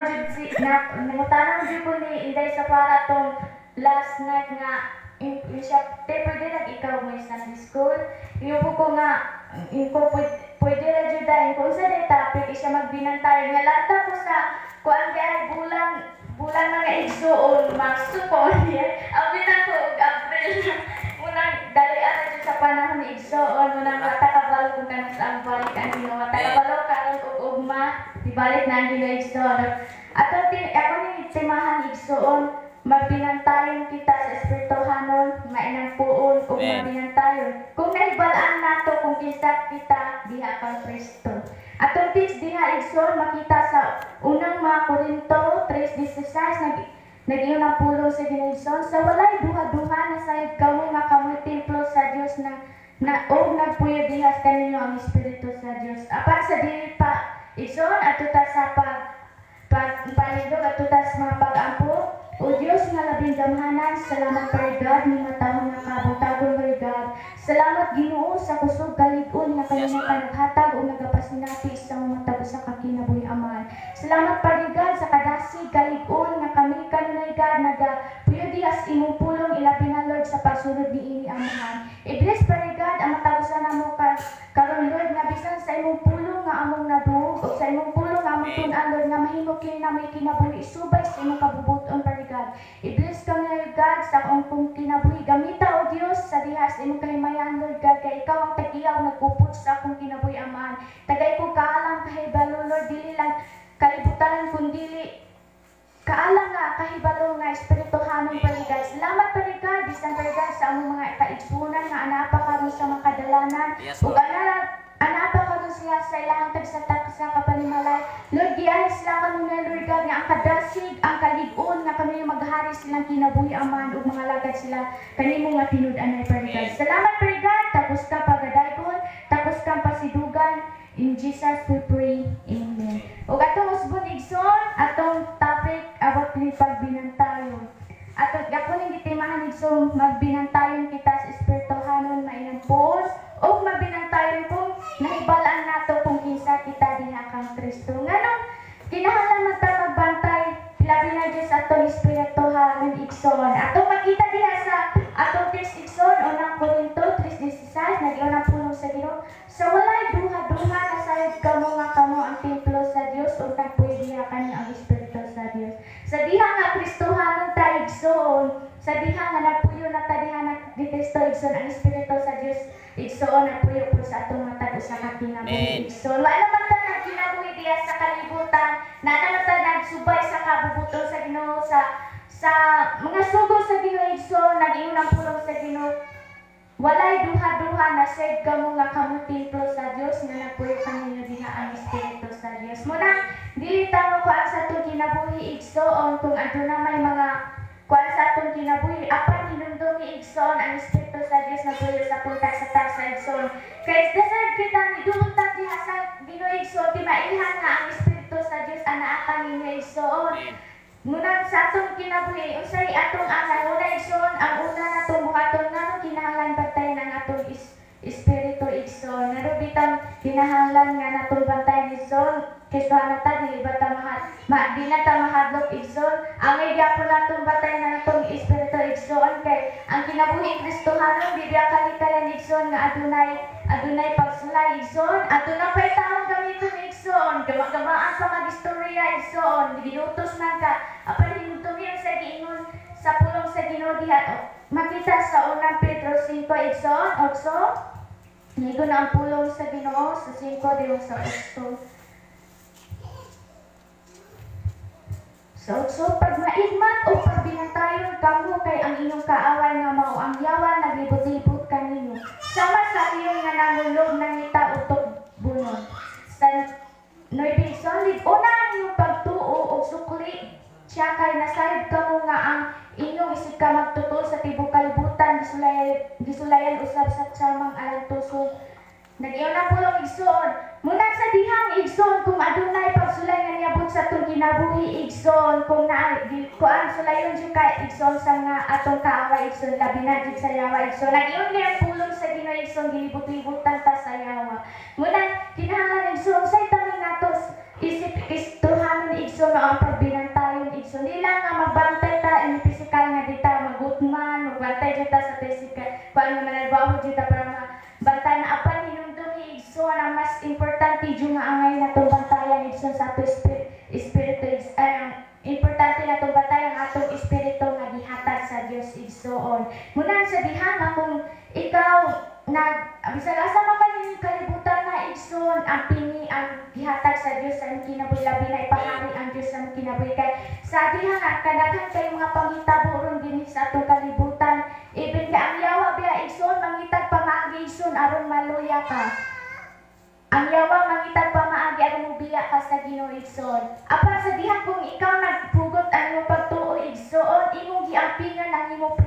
Jud si na nangutana jud ko ni Inday sa para tong last night nga in siya te, pwede lang ikaw mo Sunday school. Iyo po ko nga ko pwede ra jud dahil kung sa day topic isya magbinantay nga lanta ko sa kuan kay bulan bulan mga igsuon Marso po niya abi na ko og April. Munang dali ana jud sa panahon ni igsuon, munang matakabalo kung kanus ang balik ang Ginoo, matakabalo karon og ugma dibalik na ang Ginoo, igsuon. Ato ti ako ni timahan, igsuon, magbinantayon kita sa espirituhanon, mainang puon ug Amen. mabinantayon kung nahibal-an nato kung kinsa kita diha kang Kristo. Atong text diha, igsoon, makita sa unang mga Korinto 3:16, nag-iyon ang pulong sa Ginoo, igsoon, sa walay duha-duha na sayod kamo nga kamoy templo sa Dios na na og nagpuyo diha kaninyo ang Espiritu sa Dios. Apan sa dili pa, igsoon, ato ta sa pag pag palindog ato ta sa mga pag-ampo. O Dios nga labing gamhanan, salamat Father God ni matahong nga kabuntagon, Father God. Salamat Ginoo sa kusog kalig-on nga kanina Yes, ka naghatag o nagapasinati sa mga tag sa kakinabuhi, Amahan. Salamat, Father God, sa kadasig kalig-on nga kami kanunay, God, naga puyo diha sa imong pulong, ilabi na, Lord, sa pagsunod niini, Amahan. I-bless, Father God, ang matag usa namo ka karon, Lord, nga bisan sa imong pulong nga among naduog o sa imong pulong nga among Amen. tun-an, Lord, nga mahimo kini namo kinabuhi subay sa imong kabubuton, Father God. I-bless kami, Lord God, sa akong kong kinabuhi. Gamita, O Dios, sa diha sa imong kahimayan, Lord God, kay ikaw ang tag-iya ug nagupot sa akong kinabuhi, Amahan. Tagay ko kaalam kahibalo, Lord, dili lang kalibutan kundili kaalam nga kahibalo nga espirituhanon, Father God. Salamat, Father God, bisan, Father God, sa among mga kaigsunan nga ana pa karon sa mga kadalanan. Yes, Ug Lord. ana pa karon sila sa ilahang tagsa-tagsa ka panimalay. Lord, giyahe sila kanunay, Lord God, nga ang kadasig, ang kalig-on nga kami maghari silang kinabuhi, Amahan, ug mga lagad sila kanimo nga tinud-anay, Father God. Amen. Salamat, Father God, tapos ka pagadaygon, tapos kang pasidugan. In Jesus we pray. Amen. Ug atong usbon, igsoon, atong topic about ni pagbinantayon. Atong ako ning gitimahan, igsoon, magbinantayon kita sa espirituhanon mainang puon ug mabinantayon kung nahibalaan nato kung kinsa kita diha kang Kristo. Nganong kinahanglan man ta magbantay labi na jud sa atong espirituhanon, igsoon? Atong makita diha sa atong text, igsoon, unang Korinto 3:16, nag-iyon ang pulong sa Ginoo, sa walay duha-duha na sayod kamo nga kamo ang templo sa Dios ug nagpuyo diha kaninyo ang Espiritu sa Dios. Sa diha nga Kristohanon ta, igsoon, sa diha nga nagpuyo na ta diha na ni Kristo, igsoon, ang Espiritu sa Dios, igsoon, nagpuyo po sa atong matag usa ka kinabuhi, Amen. igsoon. Wala naman ta nagkinabuhi diha sa kalibutan, na naman ta nagsubay sa kabubuton sa Ginoo sa mga sugo sa Ginoo, igsoon, nag-ingon ang pulong sa Ginoo, walay duha-duha na sayod kamo nga kamo templo sa Dios nga nagpuyo kaninyo diha ang Espiritu sa Dios. Muna dili ta mo kuan sa atong kinabuhi, igsoon, kung aduna may mga kuan sa atong kinabuhi, apan hinumdumi, igsoon, ang Espiritu sa Dios nagpuyo sa punta sa tagsa, igsoon. Kay dasad kita ni duol ta diha sa Ginoo, igsoon, ti mailhan nga ang Espiritu sa Dios anaa kaninyo, igsoon. Amen. Muna sa atong kinabuhi, unsay atong ang una, igsoon, ang una natong buhaton, nganong kinahanglan bantayan ang atong espiritu, igsoon? Ngano bitang kinahanglan nga natong bantayan, igsoon? Kristohanon ta, dili ba ta ma, di na ta mahadlok, igsoon? Ang gyapon natong bantayan ang atong espiritu, igsoon, kay ang kinabuhi Kristohanon di biya kalikayan, igsoon, nga adunay pagsulay, igsoon. Aduna pay taong gamiton, igsoon, gama-gamaan pa mag-istorya, igsoon, ginutos man ka. Apan hinumdumi ang sa giingon sa pulong sa Ginoo diha, oh, makita sa unang Pedro 5, igsoon, 8. Nigo na ang pulong sa Ginoo sa 5 diong sa 8. Sa 8, pag maigmat o pagbinantayon kamo kay ang inyong kaaway nga mao ang yawa naglibot-libot kaninyo. Sama sa leon nga nangulog nangita utok bunon. Sa 9, igsoon, lig-una ang inyong pagtuo og sukli siya kay nasayod kamo nga ang inyong isip ka magtutol sa tibok kalibutan gisulayan usab sa tsamang alantuso. Nag-iyon ang pulong, igsoon. Muna sa dihang, igsoon, kung adunay pagsulay nga niabot sa atong kinabuhi, igsoon, kung naa di kuan sulayon jud ka, igsoon, sa nga atong kaaway, igsoon, labi na jud sa yawa, igsoon. Nag-iyon nga ang pulong sa Ginoo, igsoon, gilibot-libutan ta sa yawa. Muna kinahanglan, igsoon, say tamin nato isip Kristohanon. igsoon ang pagbinantayon, igsoon. Di lang nga magbantay ta in physical nga di ta magutman, magbantay jud ta sa physical kuan nga manalbaho jud ta para mabantay na, apan hinumdumi, igsoon, ang mas importante jud nga angay natong bantayan, igsoon, sa ato espiritu, ay, ang importante natong bantayan ang atong espiritu nga gihatag sa Dios, igsoon. Munan sa diha nga kung ikaw nag bisan asa man ka ning kalibutan na, igsoon, ang pini ang gihatag sa Dios sa imong kinabuhi, labi na ipahari ang Dios sa imong kinabuhi, kay sa diha nga kadaghan kay mga panghitabo ron dinhi sa atong kalibutan. Even kay ang yawa biya, igsoon, mangitag pamaagi, igsoon, aron maluya ka. Ang yawa mangitag pamaagi aron mobiya ka sa Ginoo, igsoon. Apan sa diha kung ikaw nagpugot ang imong pagtuo, igsoon, imong giampingan ang imong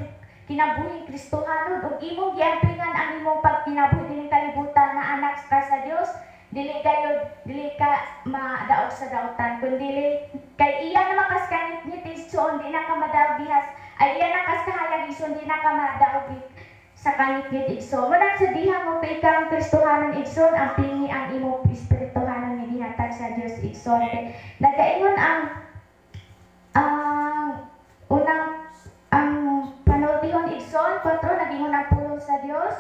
kinabuhing Kristohanon ug imong giampingan ang imong pagkinabuhi dinhing kalibutan na anak ka sa Dios, dili kayo dili ka madaog sa dautan, kun dili kay iya na makas kanit igsoon, di na ka madaog dihas ay iya na kas kahayag, igsoon, di na ka madaog sa kangitngit, igsoon. Muna sa diha mo kay ikaw ang Kristohanon, igsoon, ang pingi ang imong espirituhanon nga gihatag sa Dios, igsoon. Kay nagaingon ang unang ang panultihon, igsoon, 4, nagingon ang pulong sa Dios.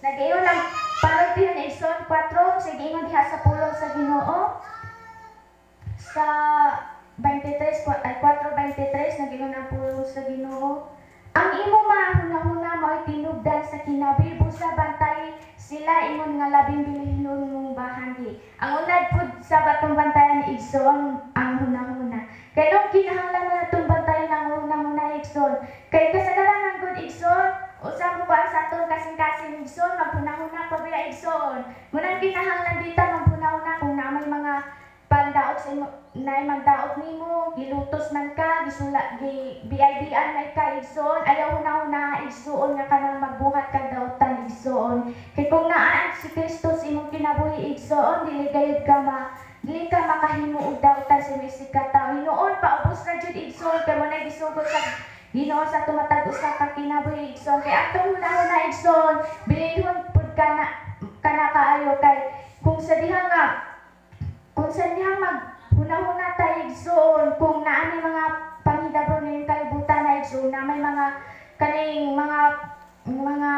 Nagaingon ang panultihon, igsoon, 4, sige, ingon diha sa pulong sa Ginoo sa 23 ay 4:23, nagingon ang pulong sa Ginoo: "Ang imo mahunahuna mao'y tinubdan sa kinabuhi, busa bantay sila ingon nga labing bilhinon mong bahagi." Ang unad pud sa batong bantayan, igsoon, ang hunahuna. Kay nung kinahanglan na natong bantayan ang hunahuna, igsoon, kay kasagaran ng good, igsoon, usa mo ba sa atong kasing-kasing, igsoon, maghunahuna pa biya, igsoon. Munang kinahanglan dita maghunahuna kung na may mga pandaot sa imo, nay magdaot nimo, gilutos man ka, gisula, gi BIBan man ka, igsoon, ayaw hunahuna, igsoon, nga kanang magbuhat kag daotan, igsoon. Kay kung naa si Kristo sa imong kinabuhi, igsoon, dili gayud ka ma dili ka makahimo og daotan sa imong isig ka tawo. Hinuon paubos ra jud, igsoon, kay mo na gisugot sa Ginoo sa tumatag usa ka kinabuhi, igsoon. Kay atong hunahuna, igsoon, bilihon pud kana kana kaayo, kay kung sa diha nga kung sa diha maghunahuna ta, igsoon, kung naa may mga panghidabo ning kalibutan na, igsoon, na may mga kaning mga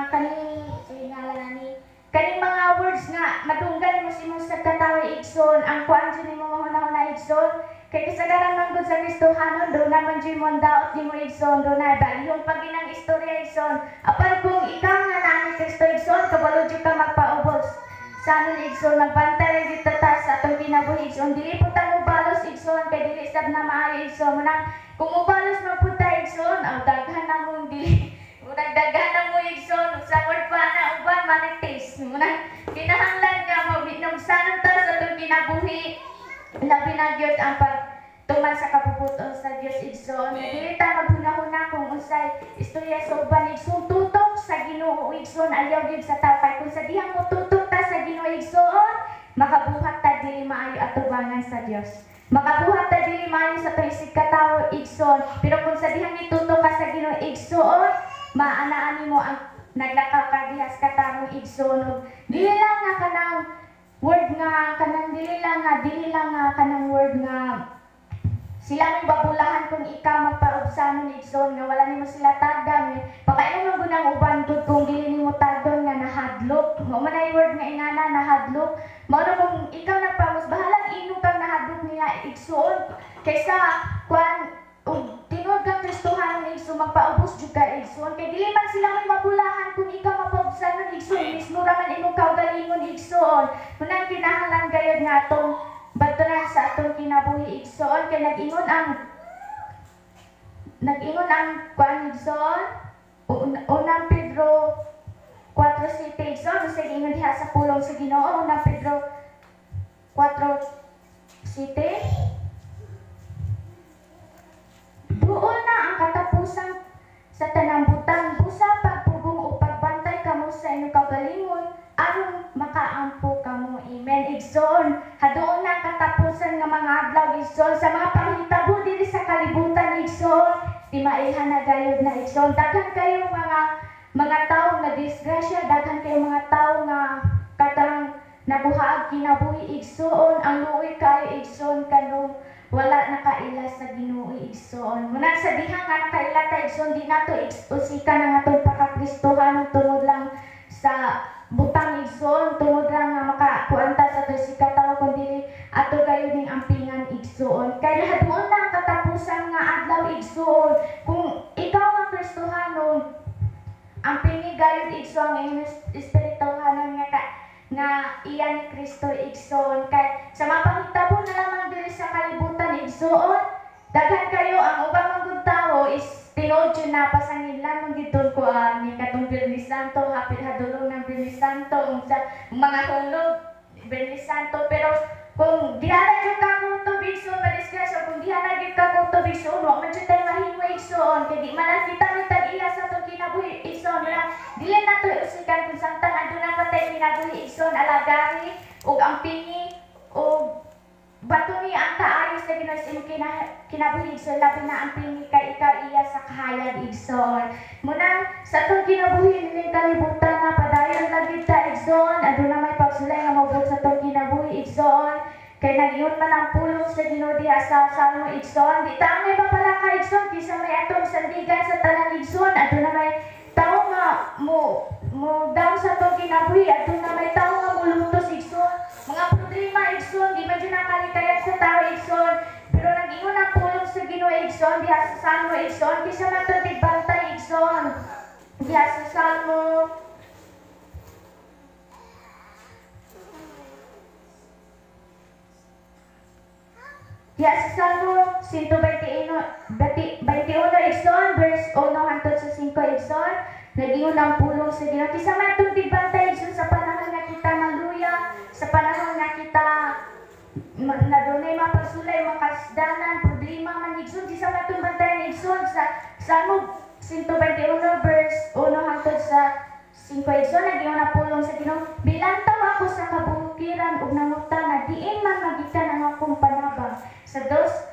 kaning sige ngalan ani kaning mga words nga madunggan mo sa imong sagkatawo, igsoon, ang kuan jud nimo mahunahuna, igsoon, kay kasagaran man gud sa Kristohanon do naman jud mo ang daot nimo, igsoon, do na balihon pag inang istorya, igsoon. Apan kung ikaw nga naa ni Kristo, igsoon, kabalo jud ka magpaubos sa anon, igsoon. Magbantay ra gyud ta sa atong kinabuhi, igsoon. Dili po ta mobalos, igsoon, kay dili sab na maayo, igsoon. Munang kung mobalos man pud ta, igsoon, aw daghan na mong dili, munang daghan na mo, igsoon, sa word pa na uban marites. Munang kinahanglan nga mo binugsanon ta sa atong kinabuhi, labi na gyud ang pagtuman sa kabubuton sa Dios, igsoon. Dili ta maghunahuna kung unsay istorya sa uban, igsoon. Tutok sa Ginoo, igsoon, ayaw gyud sa tao, kay kung sa dihang mo tutok ta sa Ginoo, igsoon, makabuhat ta dili maayo atubangan sa Dios. Makabuhat ta dili maayo sa atong isig katawo, igsoon. Pero kung sa dihang itutok ka sa Ginoo, igsoon, maanaan nimo ang naglakaw ka dihas katarong, igsoon. Ug dili lang nga kanang word nga kanang dili lang nga kanang word nga sila may babulahan kung ikaw magpaubsanon, igsoon, nga wala nimo sila tagdam. Pakainom mo gunang uban gud kung dili nimo tagdon nga nahadlok. Mao man ay word nga ingana, nahadlok. Mao na kung ikaw nagpamos, bahalag inom kang nahadlok niya, igsoon, kaysa kuan ug tinuod kang Kristohanon, igsoon, magpaubos jud ka, igsoon, kay dili man sila may mabulahan kung ikaw mapaubsanon, igsoon, mismo ra man imong kaugalingon, igsoon. Munang kinahanglan gayud nga atong baturan sa atong kinabuhi, igsoon, kay nag-ingon ang kuan, igsoon, unang Pedro 4:7, igsoon, sa ingon diha sa pulong sa Ginoo, unang Pedro 4:7: "Duol na ang katapusan sa tanang butang, busa pagpugong o pagbantay kamo sa inyong kaugalingon aron makaampo kamo." Amen. Igsoon, haduon na ang katapusan nga mga adlaw, igsoon, sa mga panghitabo diri sa kalibutan, igsoon, timaihan na gayud na, igsoon. Daghan kayo mga mga tawo nga disgrasya, daghan kay mga tawo nga katang nabuhaag kinabuhi, igsuon. Ang luoy kayo, igsuon, kanong wala nakaila sa Ginoo, igsuon. Muna sa diha nga nakaila ta, igsuon, di nato usikan ang atong pakakristohanon tungod lang sa butang, igsuon, tungod lang nga makakuan ta sa atong sikatawo, kun dili ato gayud ning ampingan, igsuon, kay lahaduon na ang katapusan nga adlaw, igsuon. Kung ikaw ang Kristohanon, ang gayud, igsuon, ang imong espirituhanon nga nga iya ni Kristo, igsoon, kay sa mga panghitabo na lamang diri sa kalibutan, igsoon, daghan kayo ang ubang mga tawo is tinuod jud na pasanginlan man gid ko ni katong Biyernes Santo, hapit hadulong ng Biyernes Santo, unsa mga hulog Biyernes Santo. Pero kung diha na jud ka kutob, igsoon, madisgrasya kung diha na jud ka kutob, igsoon, wa man jud tay mahimo, igsoon, kay di man na kita may tag-iya sa atong kinabuhi, igsoon. Wala, dili na to usikan kung samtang aduna pa tay kinabuhi, igsoon, alagari ug ampingi ug batuni ang kaayo sa Ginoo sa imong kinabuhi, igsoon, labi na ampingi kay ikaw iya sa kahayag, igsoon. Muna sa atong kinabuhi nining kalibutan na padayon lagi ta, igsoon, aduna may pagsulay nga moabot sa atong kinabuhi, igsoon, kay nag-iyon man ang pulong sa Ginoo diha sa Salmo, igsoon. Di ta angay mapalaka, igsoon, kisa may atong sandigan sa tanan, igsoon. Aduna may tawo nga mo mo down sa atong kinabuhi, aduna may tawo nga mulutos, igsoon. Mga problema, igsoon, di man jud nakalikayan sa tao, igsoon, pero nag-ingon ang pulong sa Ginoo, igsoon, diha sa Salmo, igsoon, kisa man to tigbantay, igsoon, diha sa Salmo. Diha sa Salmo 121, igsoon, verse 1 hangtod sa 5, igsoon, nag-ingon ang pulong sa Ginoo. Kisa man itong tigbantay, igsoon, sa panahon nga kita maluya, sa panahon nga kita na dunay mapagsulay, makasdanan, problema man, igsoon, kisa man itong bantayan, igsoon, sa Salmo 121 verse 1 hangtod sa 5, igsoon, nag-ingon ang pulong sa Ginoo. Bilantaw ako sa kabukiran ug nangutana, diin man magikan ang akong panabang. Sa dos,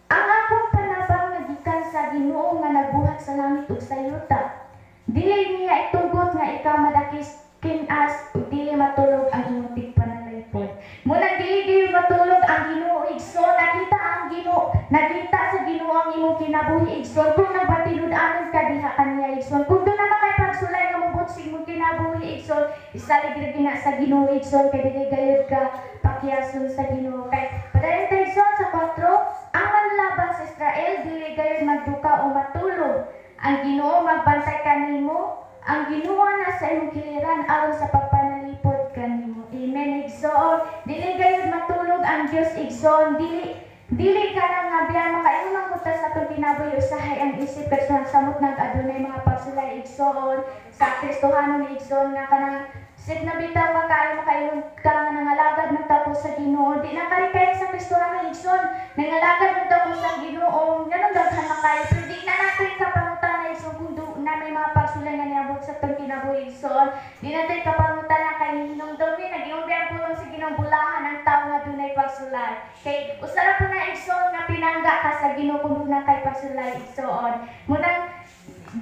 ang akong panabang nagikan sa Ginoo nga nagbuhat sa langit ug sa yuta. Dili niya itugot nga ikaw madakis kinas ug dili matulog ang imong tigpanalaypon. Muna dili gyud matulog ang Ginoo, igsoon, nakita ang Ginoo, nakita sa Ginoo ang imong kinabuhi, igsoon. Kung nagpatinud-anon ka diha kaniya, igsoon, kung doon na makapagsulay nga mobot sa imong kinabuhi, igsoon, isalig ra gina sa Ginoo, igsoon, kay dili gayud ka pakiyason sa Ginoo. Kay padayon ta, igsoon, sa 4, ang manlaban sa Israel dili gayud magduka o matulog. Ang Ginoo magbantay kanimo, ang Ginoo na sa imong kiliran aron sa pagpanalipod kanimo. Amen, igsoon. Dili gayud matulog ang Dios, igsoon. Dili ka na nga biyan makaingon man ta sa atong kinabuhi usahay ang isip kay samot nag adunay mga pagsulay, igsoon, sa Kristohanon, igsoon, nga kanang sip na bitaw ka kaayo makaingon ka nga nangalagad man ta sa Ginoo. Di na kalikay sa Kristohanon, igsoon, nangalagad man ta sa Ginoo, nganong daghan man kayo, pero di na nato ikapangutana, igsoon, kung do na may mga pagsulay nga niabot sa atong kinabuhi, igsoon. Di nato ikapangutana kay hinumdumi nag-ingon ang pulong sa Ginoo, bulahan ang tawo nga dunay pagsulay. Kay usa ra po na, igsoon, nga pinangga ka sa Ginoo kung duna kay pagsulay, igsoon. Munang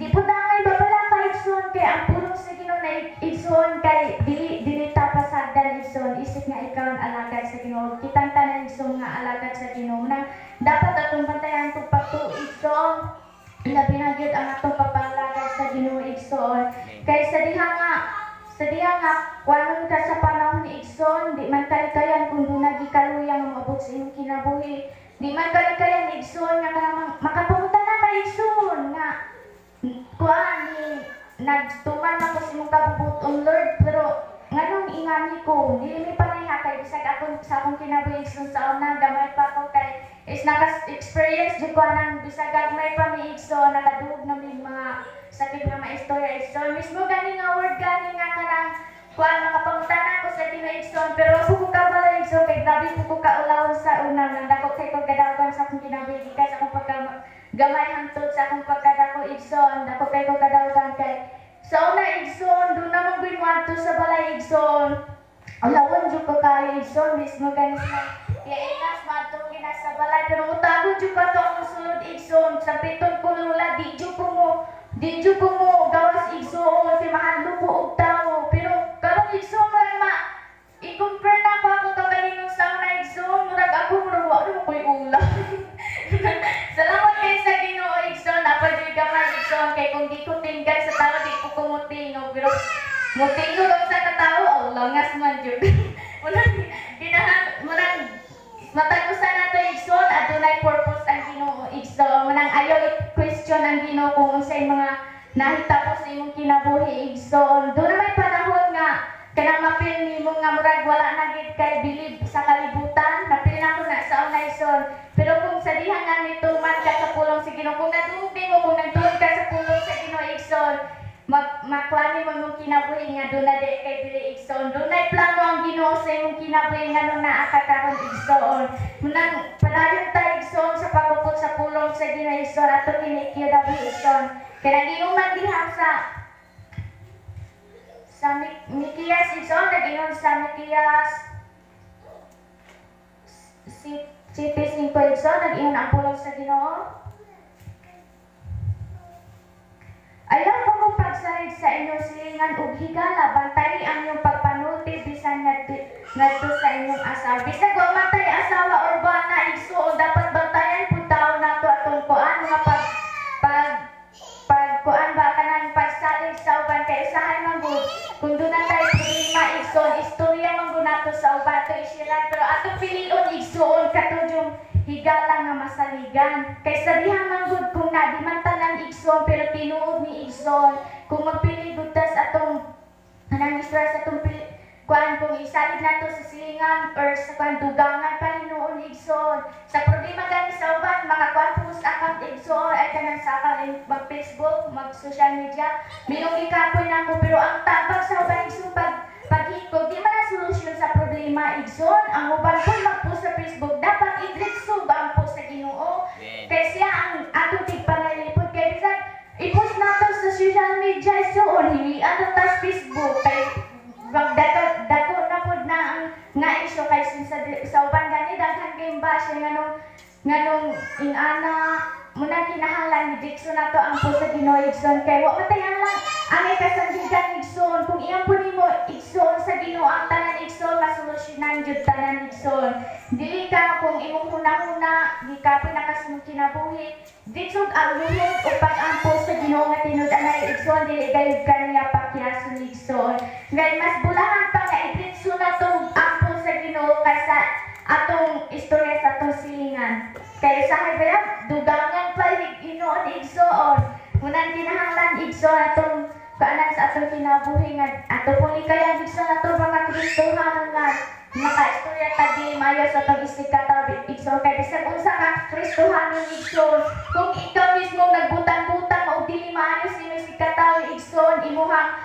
di po ta ngay babala ka, igsoon, kay ang pulong sa Ginoo na, igsoon, kay dili dili ta pasagdan, igsoon, isip nga ikaw ang alagad sa Ginoo. Kitang tanan, igsoon, nga alagad sa Ginoo. Munang dapat atong bantayan atong pagtuo, igsoon, labi na gyud ang atong pagpangalagad sa Ginoo, igsoon. Kay sa diha nga kuanon ka sa panahon ni igsoon, di man kalikayan kung duna gikaluya nga moabot sa imong kinabuhi. Di man kalikayan, igsoon, nga kanang makapangutan ka, igsoon, nga kuan ni nagtuman ako sa imong kabubuton, Lord, pero nganong ingani ko dili mi pareha kay bisag ako sa akong kinabuhi, igsoon, sa una gamay pa ako kay is naka-experience jud ko anang bisag gagmay pa mi, igsoon, nakaduog na mi mga sakit nga maistorya, igsoon. Mismo gani nga word gani nga kanang kuan makapangutana ako sa Ginoo, igsoon, pero ako ko kabalo, igsoon, kay grabe po ko kaulawon sa una, nandako kay ko kadawgan sa akong kinabuhi gikan sa akong pagka gamay hangtod sa akong pagkadako, igsoon, dako kay ko kadawgan kay sa una, igsoon, doon naman ko moadto sa balay, igsoon, ulawon jud ko kayo, igsoon, mismo gani sa iainas maadto gina sa balay, pero utagon jud ko ato ang sulod, igsoon, sa piton ko lula, di jud ko mo gawas, igsoon. Motingog ang sa katao, oh, langas man jud. Munang kinahan munang matag usa nato, igsoon, adunay purpose ang Ginoo, igsoon. Munang ayaw i-question ang Ginoo kung unsay mga nahitabo sa imong kinabuhi, igsoon. Doon na may panahon nga kanang mapil nimo nga murag wala na gid kay bilib sa kalibutan. Napil na ko na sa una, igsoon. Pero kung sa diha nga nituman ka sa pulong sa Ginoo, kung nadungog nimo, kung nagtuon ka sa pulong sa Ginoo, igsoon, makuha nimo imong kinabuhi nga doon na di kay dili, igsoon. Dunay plano ang Ginoo sa imong kinabuhi nga naa ka karon, igsoon. Munang padayon ta, igsoon, sa pagupot sa pulong sa Ginoo, igsoon, ato kini QW, igsoon. Kay nag-ingon man diha sa Mikeyas, igsoon, nag-ingon sa Mikeyas si 7:5, igsoon, nag-ingon ang pulong sa Ginoo. Ayaw ko mo pagsalig sa inyong silingan ug higala, bantayi ang inyong pagpanulti bisan ngadto sa inyong asawa. Bisag wa man tay asawa or bana, igsuon, dapat bantayan pud tawo nato atong kuan mga pag pag pag kuan ba kanang pagsalig sa uban, kay usahay man gud kung doon na tayo problema, igsuon, istorya man gud nato sa uban ato isilan, pero atong pilion, igsuon, katong higala nga masaligan. Kay sa diha man gud kung na di man tanan, igsoon, pero tinuod ni, igsoon, kung magpili gud tas atong anang istorya sa atong pili, kuan, kung isalig nato sa silingan or sa kuan, dugangan pa hinuon, igsoon. Sa problema gani sa uban, makakuan po sa account, igsoon, ay kanang sa account mag Facebook, mag social media, minong gikapoy nako, pero ang tabang sa uban, igsoon, pag paghikog di man ang solusyon sa problema, igsoon. Ang uban kung mag-post sa Facebook, dapat idritso ba ang post sa Ginoo kay siya ang atong tigpanalipod. Kay bisan i-post nato sa social media, igsoon, hiwian na tas Facebook kay magdako dako na pud na ang nga issue, kay sa uban gani daghan kay bash nganong ingana. Muna kinahanglan ni Dixon nato ang post sa Ginoo, igsoon, kay wa matayan lang ang ikasandigan, igsoon. Kung iyang po nimo, igsoon, sa Ginoo ang tanan, igsoon, masolusyonan jud tanan, igsoon. Dili ka kung imong hunahuna gikapoy na ka sa imong kinabuhi, Dixon ang luhod o pag-ampo sa Ginoo nga tinud-anay, igsoon, dili gayud kaniya pakyason, igsoon. Ngay mas bulahan pa nga idritso na to ampo sa Ginoo kaysa atong istorya sa atong silingan. Kay usahay ba dugangan pa inoon, igsoon. Munang kinahanglan, igsoon, atong kaanan sa atong kinabuhi nga ato pong likayan, igsoon, ato mga Kristohanon nga makaistorya ta di maayo sa atong isig katawo, igsoon. Kay bisag unsa ka Kristohanon, igsoon, kung ikaw mismo nagbutang-butang o dili maayo sa imong isig katawo, igsoon, imuhang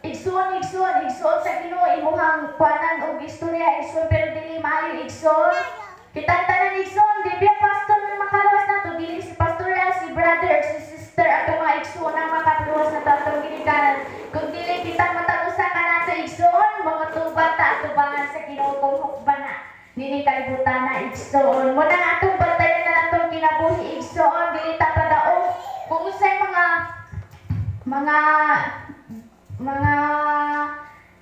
igsoon igsoon igsoon sa Ginoo, imuhang kuanan og istorya, igsoon, pero dili maayo, igsoon. Kitang tanan, igsoon, di biya pastor ang makalawas nato, dili si pastor, si brother, si sister, atong mga igsoon ang makaluwas nato atong ginikanan. Kung dili kita matag usa ka nato, igsoon, mga tubang ta atubangan sa Ginoo kung hukba na nini kalibutan na, igsoon. Muna atong bantayan na natong kinabuhi, igsoon, dili ta padaog kung unsay mga mga mga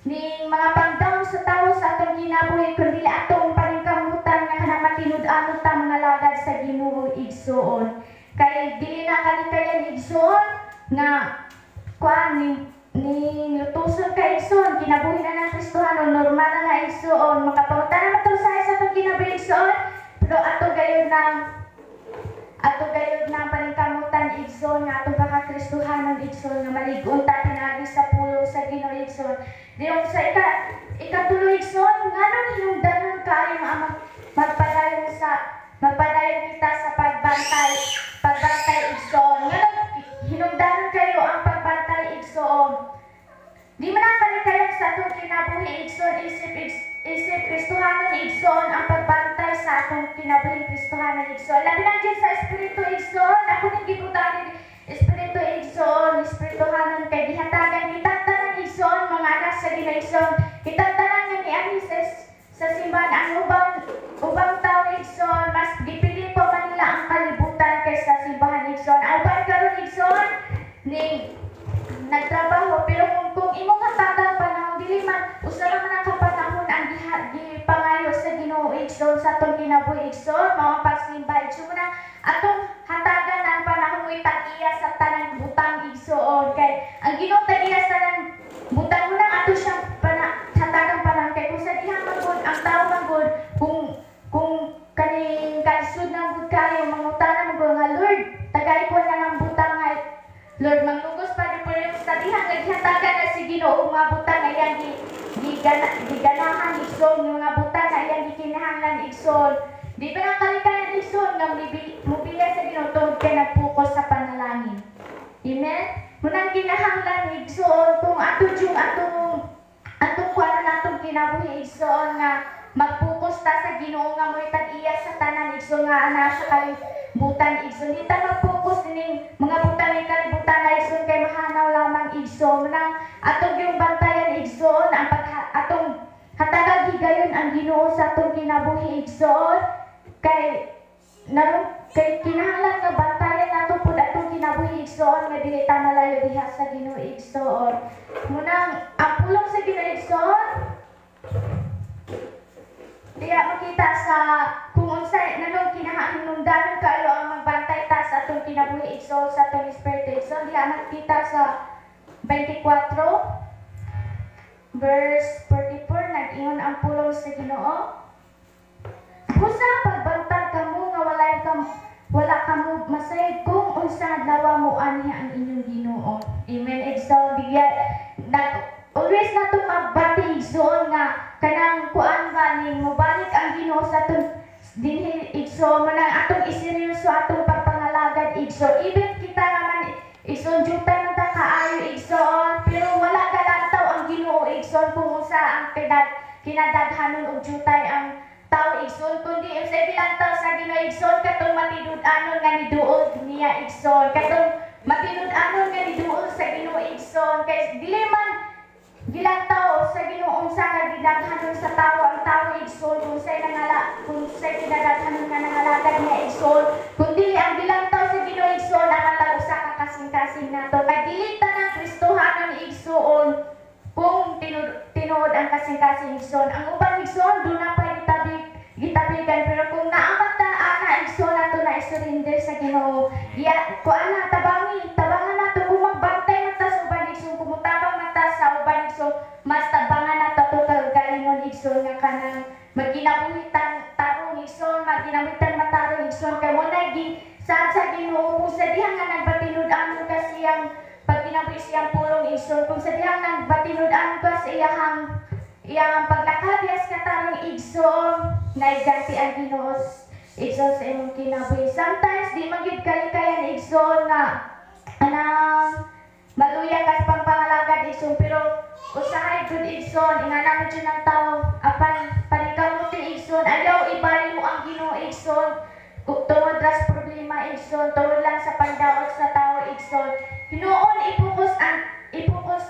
ning mga pagdaw sa tawo sa atong kinabuhi, kundi atong paningkamutan nga kanang matinud-anon ta mga lagad sa Ginoo, igsoon. Kay dili na kalikayan, igsoon, nga kuan ning lutuson ka, igsoon, kinabuhi na ng Kristohano, normal na nga, igsoon, makapangutan na matulsahe sa atong kinabuhi, igsoon, pero ato gayud na paningkamutan, igsoon, nga atong pakakristohanon, igsoon, nga malig-on ta pinaagi sa pulong sa Ginoo, igsoon. Diyong sa ikatulo, igsoon, nganong hinungdanon kaayo nga magpadayon kita sa pagbantay, igsoon? Nganong hinungdanon kayo ang pagbantay, igsoon? Di man ang kalikayan sa atong kinabuhi, igsoon, isip Kristohanon, igsoon, ang pagbantay sa atong kinabuhi Kristohanon, igsoon. Labi na dyan sa Espiritu, igsoon, ako ning gibutangin Espiritu, igsoon, Espirituhanon, kay gihatagan kitang tanan, igsoon, mga anak sa Ginoo, igsoon. Kitang tanan nga nianhi sa simbahan, ang ubang tao, igsoon, mas gipili pa man nila ang kalibutan kaysa simbahan, igsoon. Ang uban karon, igsoon, ning nagtrabaho, pero kung imong hatagan panahon, dili man usa ra man ang kapanahon ang gipangayo sa Ginoo, igsoon, sa atong kinabuhi, igsoon, mao ang pagsimba, igsoon. Muna atong hatagan ang panahon mo tag-iya sa tanang butang, igsoon, kay ang Ginoo tag Ginoo mga butang nga iyang giganahan, igsoon, mga butang nga iyang gikinahanglan, igsoon. Di ba nang kalikayan, igsoon, nga mubiya sa Ginoo tungod kay nagpokus sa panalangin? Amen? Munang kinahanglan, igsoon, kung ato yung atong atong kuan natong kinabuhi, igsoon, nga magpokus ta sa Ginoo nga mo'y tag-iya sa tanan, igsoon, nga ana sa kalibutan, igsoon. Di ta mag-focus ning mga butang ning kalibutan na, igsoon, kay mahanaw lamang, igsoon. Munang atong yung bantayan, igsoon, ang atong hatagag higayon ang Ginoo sa atong kinabuhi, igsoon, kay naron kay kinahanglan nga bantayan nato pud atong kinabuhi, igsoon, nga dili ta malayo diha sa Ginoo, igsoon. Munang ang pulong sa Ginoo, igsoon, diha makita sa kung unsay nganong kinahinungdanon kaayo ang magbantay ta sa atong kinabuhi, igsoon, sa atong espiritu, igsoon. Diha makita sa 24 verse 44, nag-ingon ang pulong sa Ginoo: "Busa pagbantag kamo nga wala kamo masayod kung unsa adlaw mo anhi ang inyong Ginoo." Amen, igsoon. Bigya nag always na to magbati, igsoon, nga kanang kuan ba ning mobalik ang Ginoo sa atong dinhi, igsoon. Manang atong iseryoso atong pagpangalagad, igsoon. Even kita naman, igsoon, jutay man ta kaayo, igsoon, pero wala galantaw ang Ginoo, igsoon, kung unsa ang kinadaghanon og jutay ang tao, igsoon, kundi unsay gilantaw sa Ginoo, igsoon, katong matinud-anon nga niduol niya, igsoon, katong matinud-anon nga niduol sa Ginoo, igsoon, kay dili man gilantaw sa Ginoo unsa ka gidaghanon sa tao ang tao, igsoon, kung say nangala kung say kinadaghanon nga nangalagad niya, igsoon, kundi ang gilantaw sa Ginoo, igsoon, ang matag usa ka kasing-kasing nato, kay dili tanang Kristohanon, igsoon, kung tinuod ang kasing-kasing, igsoon. Ang uban, igsoon, duna pa gitabigan, pero kung naamat ta ana, igsoon, nato na isurrender sa Ginoo. Giya kuan na tabangan nato. Kung magbantay man ta sa uban, igsoon, kung mutabang man ta sa uban, igsoon, mas tabangan nato ato kagalingon, igsoon, nga kanang magkinabuhi tang tarong, igsoon, magkinabuhi tang matarong, igsoon, kay mo na gi sa Ginoo. Kung sa diha nga nagbatinud-anon ka siyang pagkinabuhi, siyang pulong, igsoon, kung sa diha nagbatinud-anon ka sa iyahang iyang paglakad diha sa katarong, igsoon, naiganti ang Ginoo, igsoon, sa imong kinabuhi. Sometimes di man gyud kalikayan, igsoon, nga anang maluya ka sa pagpangalagad, igsoon, pero usahay gud, igsoon, ingana mo jud ang tao apan paningkamuti, igsoon, ayaw ibayo ang Ginoo, igsoon, tungod ra sa problema, igsoon, tungod lang sa pagdaot sa tao, igsoon. Hinuon ipokus ang ipokus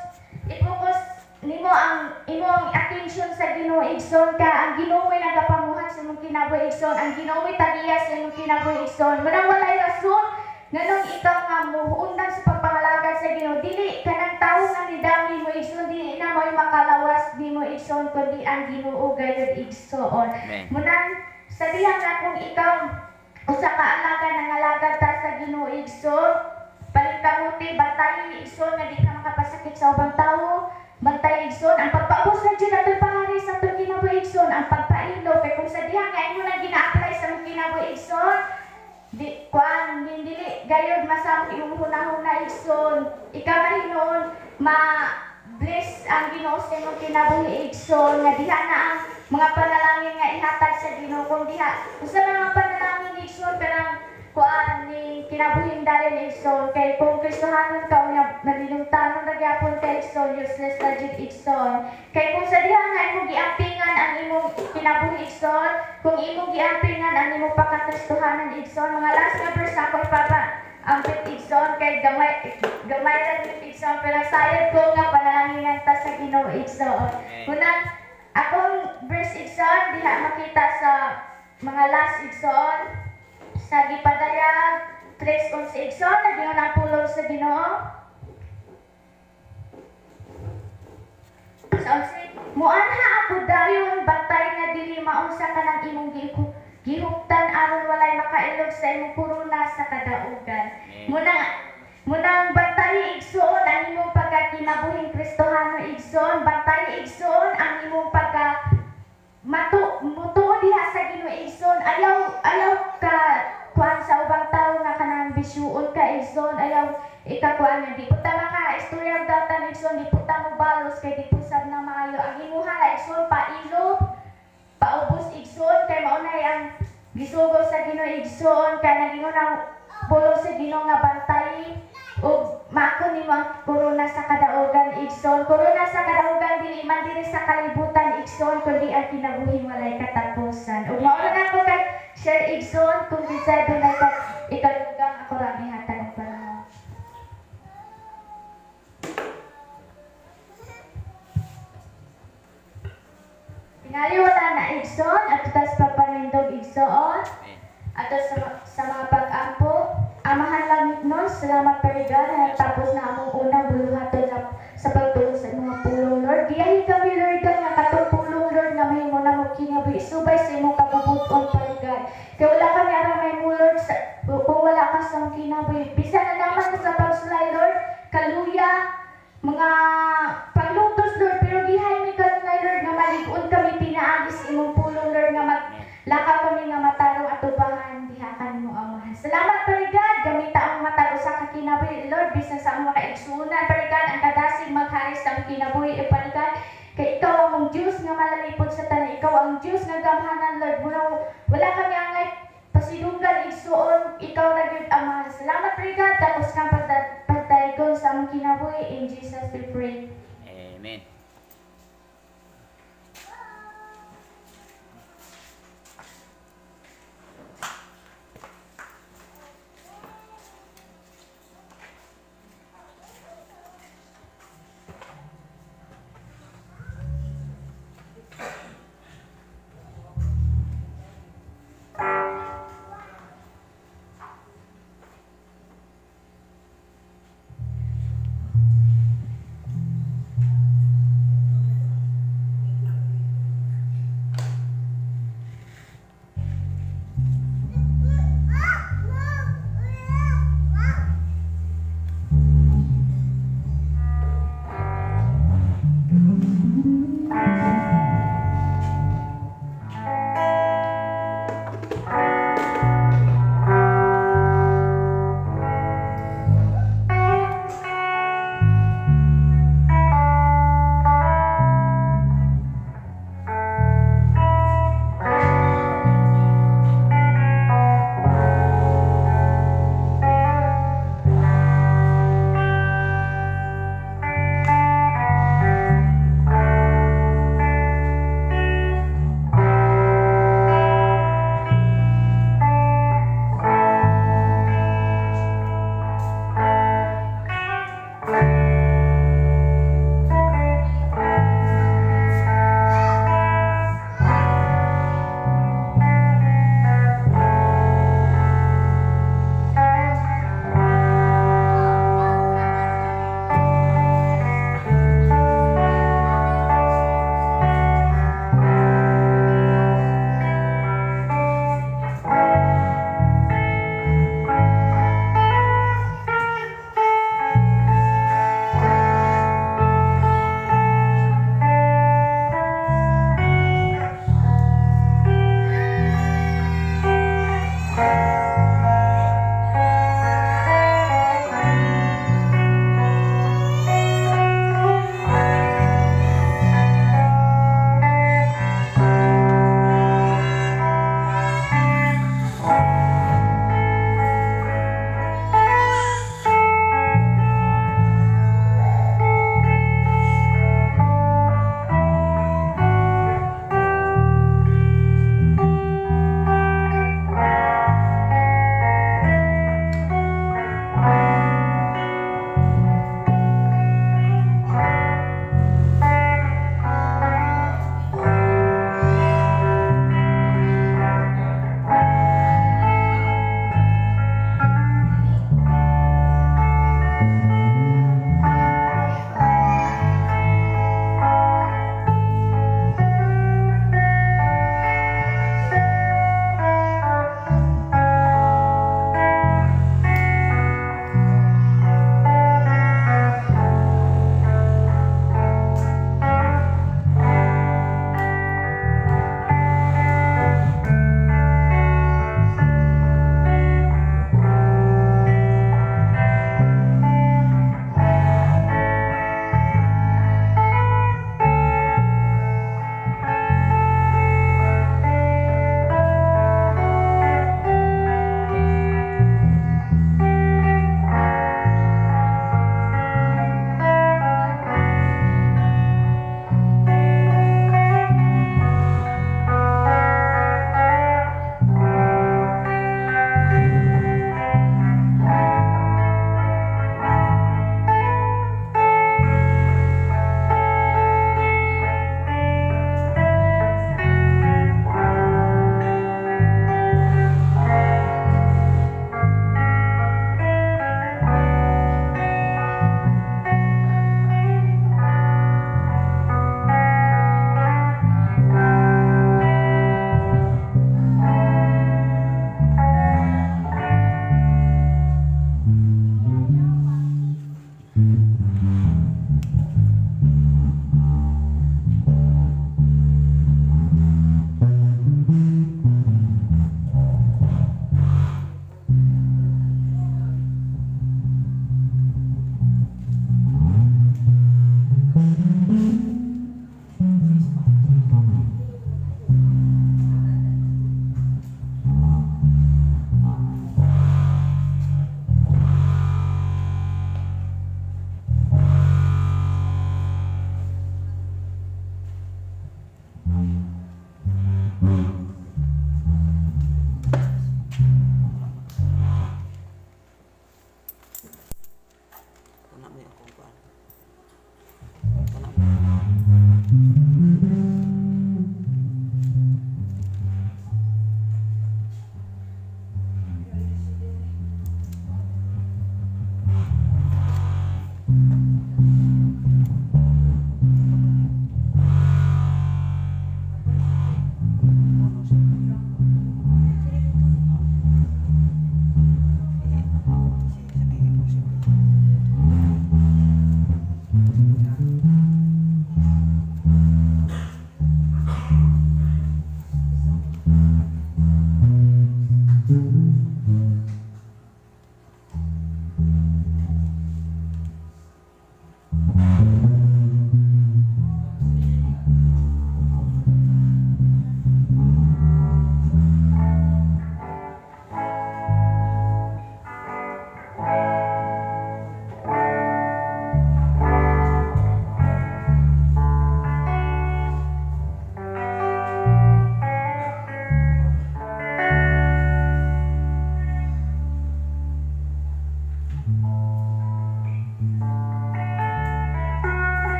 ipokus nimo ang imong attention sa Ginoo, igsoon, ka ang Ginoo mo'y nagapamuhat sa imong kinabuhi, igsoon, ang Ginoo mo'y tagiya sa imong kinabuhi, igsoon. Manang walay rason nganong ikaw nga muundang sa pagpangalagad sa Ginoo, dili kanang tawo nga nidami mo, igsoon, dili na mo'y makalawas nimo, igsoon, kundi ang Ginoo gayud, igsoon. Amen. Munang sa diha nga kung ikaw usa ka alaga nangalagad ta sa Ginoo, igsoon, paningkamuti, bantayi, igsoon, nga di ka makapasakit sa ubang tawo. Bantay, igsoon, ang pagpaubos na jud atoy pahari sa atong kinabuhi, igsoon, ang pagpailo, kay kung sa diha nga imo nang gina-apply sa imong kinabuhi, igsoon, di kuan dili gayud masamok imong hunahuna, igsoon. Ikaw man hinuon ma bless ang Ginoo sa imong kinabuhi, igsoon, nga diha na ang mga panalangin nga ihatag sa Ginoo. Kung diha unsa man ang panalangin, igsoon, kanang kuan ni kinabuhing dalin, igsoon, kay kung Kristohanon ka unya nalilungtanon ra gyapon ka, igsoon, useless na jud, igsoon. Kay kung sa diha nga imong giampingan ang imong kinabuhi, igsoon, kung imong giampingan ang imong pagkakristohanan, igsoon, mga last nga verse ako ipapa ampit, igsoon, kay gamay gamay ra jud, igsoon, pero sayad ko nga panalanginan ta sa Ginoo, igsoon. Unang akong verse, igsoon, diha makita sa mga last, igsoon, sa gipadayag 3:11, igsoon, nag-ingon ang pulong sa Ginoo sa 11: "Muanha ako dayon, bantay nga dili maunsa kanang imong gihuptan aron walay makailog sa imong korona sa kadaugan." Munang bantay, igsoon, ang imong pagkakinabuhing Kristohano, igsoon, bantay, igsoon, ang imong pagka mutuo diha sa Ginoo, igsoon. Ayaw ayaw ka kuan sa ubang tawo nga kanang bisyuon ka, igsoon, ayaw ikakuan nga di po ta maka istorya og datan, igsoon, di po ta mo balos kay di pusab na maayo. Ang imuha ra, igsoon, pailob, paubos, igsoon, kay maunay ang gisugo sa Ginoo, igsoon, kay nagingon ang pulong sa Ginoo nga bantay ug maako nimo ang korona sa kadaugan, igsoon. Korona sa kadaugan dili man diri sa kalibutan, igsoon, kundi ang kinabuhing walay katapusan. Ug mao na ako kay share, igsoon. Kung bisay dunay ka ikadugang, ako ra gihatag og panahon. Tingali wala na, igsoon, at tas papanindog, igsoon. Amen. Ato sa mga pag-ampo, Amahan langit nun, salamat parigan na tapos na among unang buluhaton sa pagtulong sa mga pulong, Lord. Giyahin kami, Lord, nga katong pulong, Lord, nga mahimo na mo kinabuhi subay sa imong kabubuton, parigan. Kaya wala kami aram may mo, Lord, kung wala ka sa among kinabuhi. Bisan na naman sa pagsulay, Lord, kaluya, mga paglutos, Lord, pero gihay mi kanunay, Lord, nga malig-on kami pinaagi sa imong pulong, Lord, nga lakaw kami nga matarong atubangan diha kanimo, Amahan. Salamat parigad, gamita ang matag usa ka kinabuhi, Lord, bisan sa among kaigsuonan parigad, ang kadasig maghari sa among kinabuhi e parigad, kay ikaw ang among Dios nga malalipod sa tanan, ikaw ang Dios nga gamhanan, Lord. Muna wala kami angay pasidunggan, igsuon, ikaw ra gyud, Amahan. Salamat parigad, tapos kang pagdaygon sa among kinabuhi. In Jesus we pray. Amen.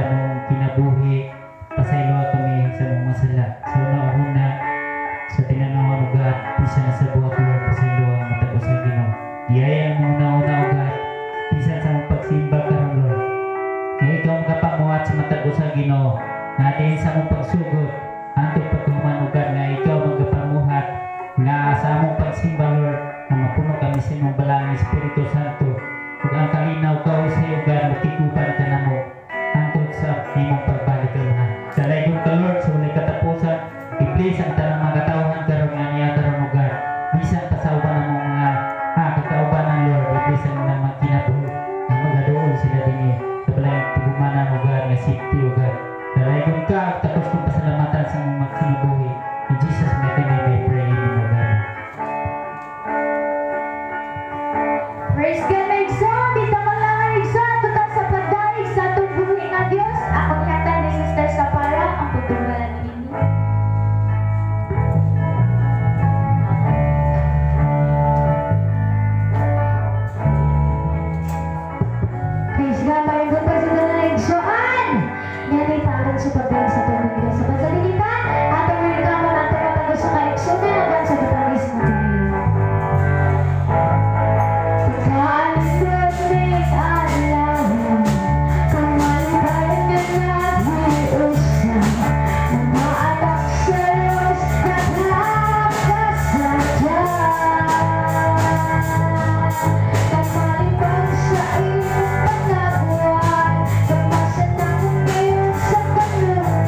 among kinabuhi. Pasayloa kami sa among mga sala. Sa una-una, sa tinanawan, O God, bisan sa buhat, Lord, pasayloa ang matag usa, Ginoo. Biyaya ang una-una, O God, bisan sa among pagsimba karon, Lord. Nga ikaw makapamuhat sa matag usa, Ginoo. Nga diin sa among pagsugod, hantod pagkahuman, O God, nga ikaw magapamuhat nga sa among pagsimba, Lord, nga mapuno kami sa imong Balaang Espiritu Santo. Ug ang kalinaw ka sa iyo, God, makiguban ka namo hantod sa imong pagbalik, Amahan. Dalaygon ka, Lord, sa walay katapusan. I-bless ang tanang mga katawhan karon nga niya karon, O God. Bisan pa sa uban ng mga kakaubanan, Lord, i-bless ang ilang mga kinabuhi nga magaduol sila dinhi sa balaang tigumanan, O God, nga safety, O God. Dalaygon ka at takos kong pasalamatan sa imong mga kinabuhi. In Jesus' mighty name we pray. Amen, O God. Praise God, mga igsoon. Dito man lang ang igsoon. Total sa pagdaig sa atong buhi nga Dios. Akong ihatag ni Sister Sapara ang pagtunggalan niini. Praise God, maayong buntag sa tanan, igsoon. Niani taron sa pagdaig sa atong buhi sa pagsalilitan. Atong reklamo nato matag usa ka igsoon apan sa gitaris na tayo. Pagkaanod ning adlaw, kamalipay nga naghiusa, mga anak sa Diyos nagpakasadya. Kamalipay sa imong pangabuhat, kamasa na ngayon sa kanunay.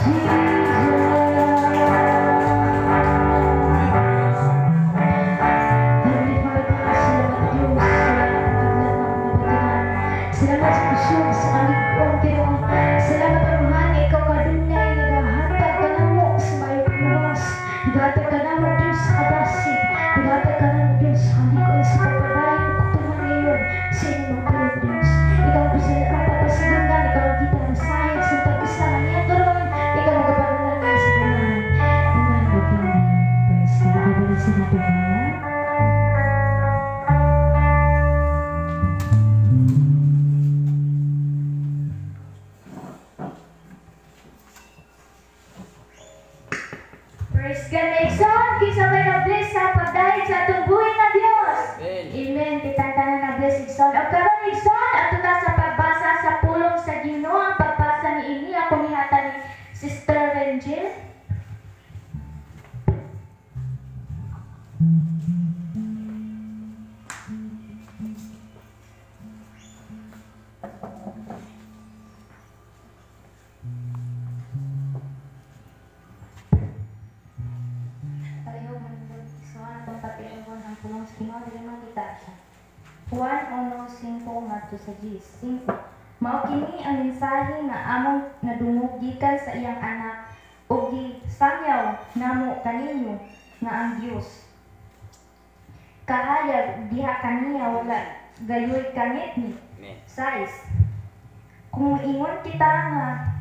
Jesus. Igatag ka namo, Diyos, sa kabasig. Igatag ka namo, Diyos, sa kalikoy, sa pagpadayon, pagtuman ngayon sa inyong mga pulong, Diyos. Ikaw ang papasidunggan, ikaw ang kita na sahig sa pag-isa nga niya karon, ikaw ang magapanalangin sa tanan. Amen. Amen. Praise God. Makabalik sa natubaya. Praise God, my igsoon. Kinsa may na-bless sa pagdahig sa atong buhi nga Dios. Amen. Amen. Kitang tanan na bless igsoon. Og karon igsoon, ato ta sa pagbasa sa pulong sa Ginoo. Ang pagbasa niini ako nihata ni Sister Rangel. Pareho man igsoon atong patilagon ang pulong sa Ginoo dili makita siya. Juan 1:5 ngadto sa 10. 5. Mao kini ang mensahe nga among nadungog gikan sa iyang anak ug gisangyaw namo kaninyo nga ang Dios kahayag diha kaniya wala gayoy kangitngit. Amen. 6. Kung ingon kita nga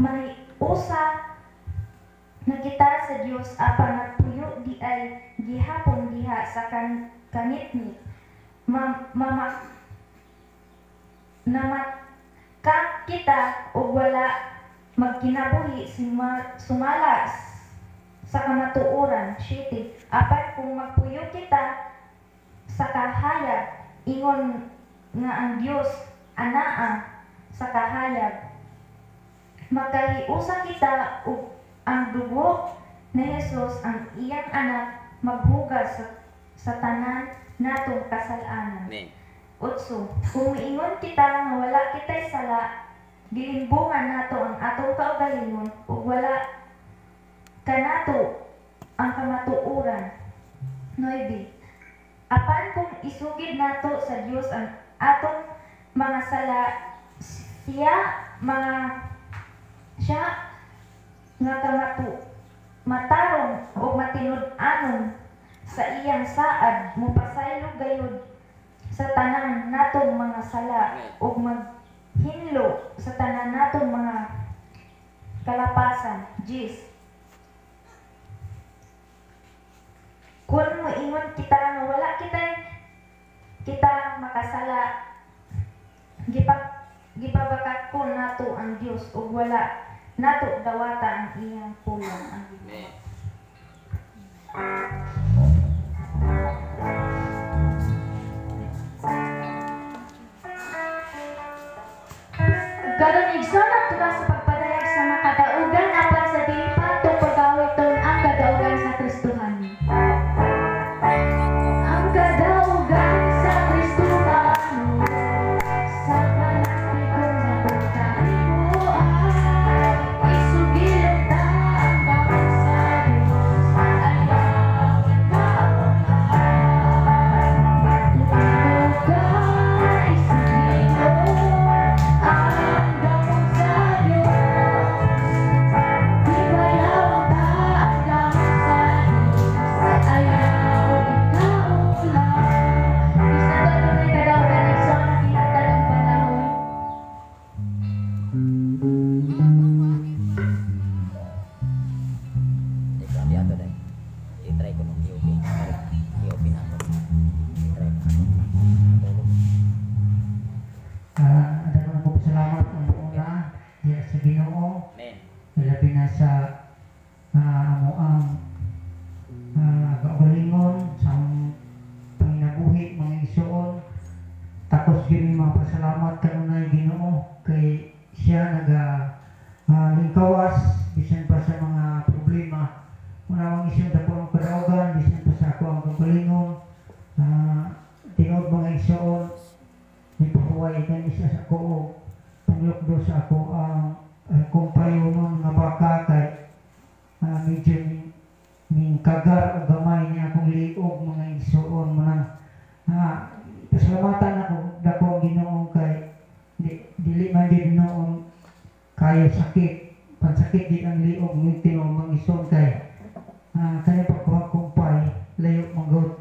mahiusa na kita sa Dios apan nagpuyo di ay gihapon diha sa kangitngit, namatka kita og wala magkinabuhi sumala sa kamatuoran. 7. Apan kung magpuyo kita sa kahayag, ingon nga ang Dios anaa sa kahayag, makahiusa kita ug ang dugo ni Jesus ang iyang anak maghugas sa tanan natong kasalanan. Amen. 8. Kung miingon kita nga wala kitay sala, gilimbungan nato ang atong kaugalingon ug wala kanato ang kamatuoran. 9. Apan kung isugid nato sa Dios ang atong mga sala, siya nga matarong o matinud-anon sa iyang saad, mopasaylo gayud sa tanan natong mga sala ug maghinlo sa tanan natong mga kalapasan. 10. Kung moingon kita nga wala kita makasala, gipabakat ko nato ang Dios ug wala nato dawata ang iyang pulong. Ang Ginoo. Amen. Karon igsoon, adto ta sa pagpadayag sa mga kadaugan apan sa dili pa ato pagawiton ang kadaugan sa Kristohanon. Ang kadaugan sa Kristohanon sa panantikong nagkaibuan, isugilong ta ang dahon sa Diyos, ayaw ikaw. Tumago ka, isugilong ang dahon sa Diyos. Ibayaw ta ang dahon sa Diyos, ayaw ikaw lang. Isa ba ito may kadaugan igsoon, gihatag ang panahon? Ikaw, di ato dahil. I-try ko nung i-open. I-open ako. I-try ko. Tulog. Dako ko pasalamat ang una diya sa Ginoo, Amen. labi na sa amo ang kaugalingon sa among panginabuhi mga igsoon. Takos gyud mi mapasalamat kanunay Ginoo kay siya naga lingkawas bisan pa sa mga problema. Una mga igsoon, dako ang kadaugan bisan pa sa ako ang kaugalingon. Tinuod mga igsoon, nipahuway kan isa sa ako og panglukdo sa ako ang akong payunon nga baka kay medyo ning kagar og gamay ni akong liog mga igsoon. Manang pasalamatan ako dako ang Ginoo kay dili man gid noon kayo sakit, pansakit. gid ang liog ng tinuod mga igsoon kay kani pagkuha kumpay layo manggod.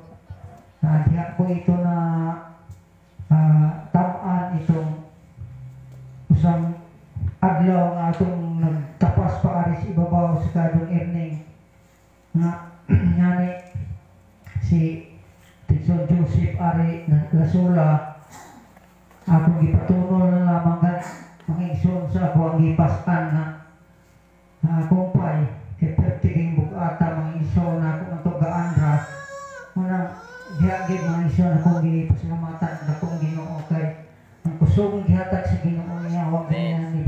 Diha ko ito na tamaan itong usang adlaw nga atong nagtapas pa ari sa ibabaw sa kadong evening nga ngani si Tidson Joseph ari na Lasula akong gipatunol na lamang gan mga igsoon sa ako ang gipasan nga kumpay kay pertiging bugata mga igsoon na ako ang tugaan ra unang diha gid mga igsoon akong gipasalamatan akong Ginoo kay ang kusog gihatag sa Ginoo niya wa niya ni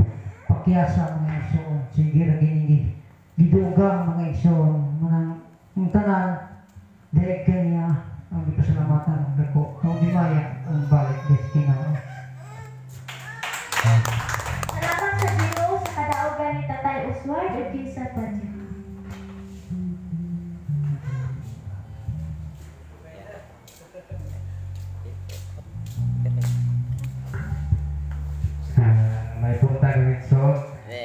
pakyasa mga igsoon sige ra gini gidugang mga igsoon manang ang tanan dahil kanya ang gipasalamatan ang dako ang gimaya ang balik des Ginoo. Salamat sa Ginoo sa kadaugan ni Tatay Oswald ug kinsa pa dyan. May punta ng igsoon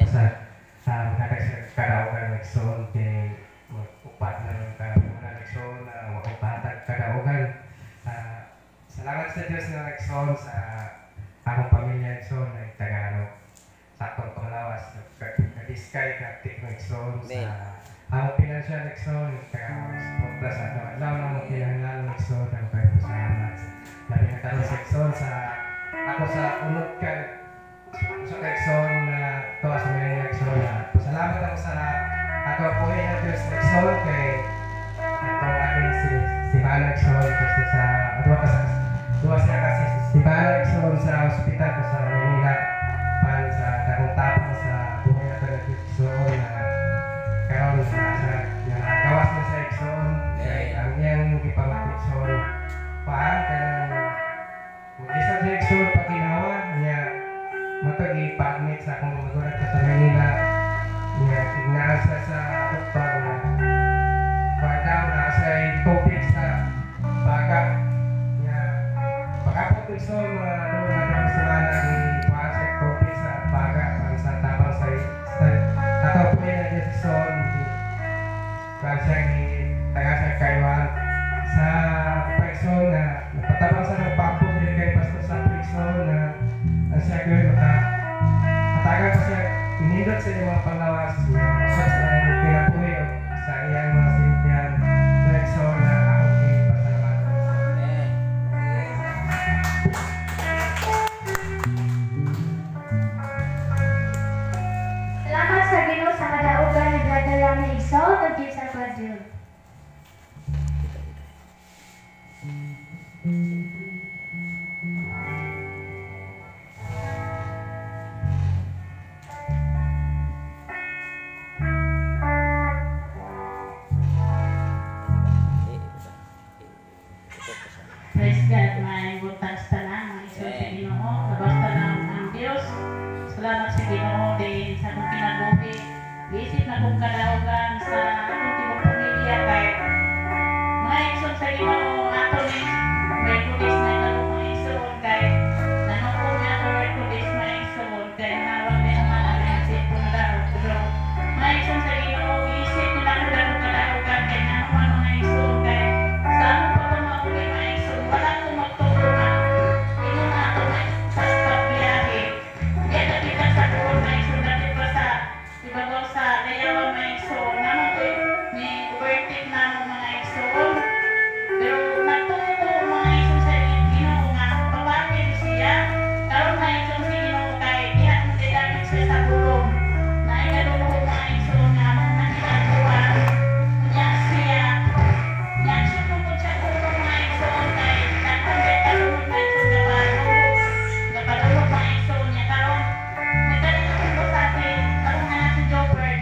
sa makatag sa kadaugan ng igsoon kay mag-upat na ng kadaugan ng igsoon na makupatag kadaugan. Salamat sa Diyos ng igsoon sa akong pamilya igsoon na Tagalog sa akong panglawas nag-diskay ka-active ng igsoon sa akong financial igsoon Tagalog suporta sa atong adlaw na akong kinahanglan ng igsoon ang pagpasalamat. Labi na karon sa igsoon sa ako sa unod ka sa igsoon na tuwa sa mga igsoon na pasalamat ako sa ato po na Diyos na igsoon kay atong aking si Bana igsoon kasi sa duwa ka sa duwa siya kasi si Bana igsoon sa ospital ko sa Manila pan sa dakong tapang sa buhay nato ng igsoon na karon sa gawas na sa igsoon kay ang iyang gipamati igsoon paan kanang mag-isa sa igsoon paginawa niya matag ipa-admit sa akong magulang ko sa Manila niya ignaan siya sa doktor na pagdaw na siya tubig sa baga niya pagkapot igsoon mga doon na semana ipa siya tubig sa baga para sa tabang sa ato po yun na igsoon para siya taga sa Kaiwan sa paigsoon na napatabang sa nagpapos din kay pastor sa paigsoon na ang siya gawin matagal pa siya pinindot sa iyang mga panglawas sa kinabuhi o sa iyang mga sintihan na igsoon na akong ipasalamatan. Salamat sa Ginoo sa kadaugan ni Brother Rami Igsoon ug kinsa pa dyan. Praise God, may buntag sa tanan, mga igsoon sa Ginoo, kabasta lang ang Dios. Salamat sa Ginoo din sa akong kinabuhi. Giisip na akong kadaugan sa akong tibuok pamilya kay mga igsoon sa Ginoo ato ni Merkulis na ikalong mga igsoon kay nanukong niya ato Merkulis mga igsoon kay nawag niya naman ang isip kong daog. Pero mga igsoon sa Ginoo, giisip nila akong dakong kadaugan kay nanuman mga igsoon kay sa among pagpamauli mga igsoon wala akong magtuo na ingon na ato sa pagbiyahe. Di dapita sa buon mga igsoon, dapit pa sa ibabaw sa Dayawan mga igsoon. Namo ko ni overtake namo mga igsoon. Pero nagtuo ko mga igsoon sa Ginoo nga papatid siya. Karon mga igsoon sa Ginoo kay diha mo dapit siya sa bulong. Naingadulong ko mga igsoon nga among nakita niya siya. Niya sumugod siya bulong mga igsoon kay daghan kay kasunod mga igsoon gapadulog mga igsoon niya karon. Nagdali na kong basa si karon nga na si Jobert.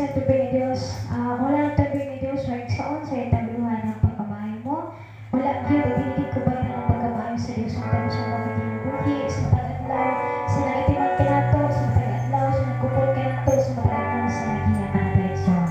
sa tubig ni Dios. Wala ang tubig ni Dios sa igsoon sa itabihan ng pagkamaayo mo. Wala gyud, dili gyud kubayran ang pagkamaayo sa Dios sa matag sa mga kinabuhi, sa matag adlaw, sa nagatiman kanato, sa matag adlaw, sa nagkupot kanato, sa matag adlaw, sa nagiya kanato, igsoon.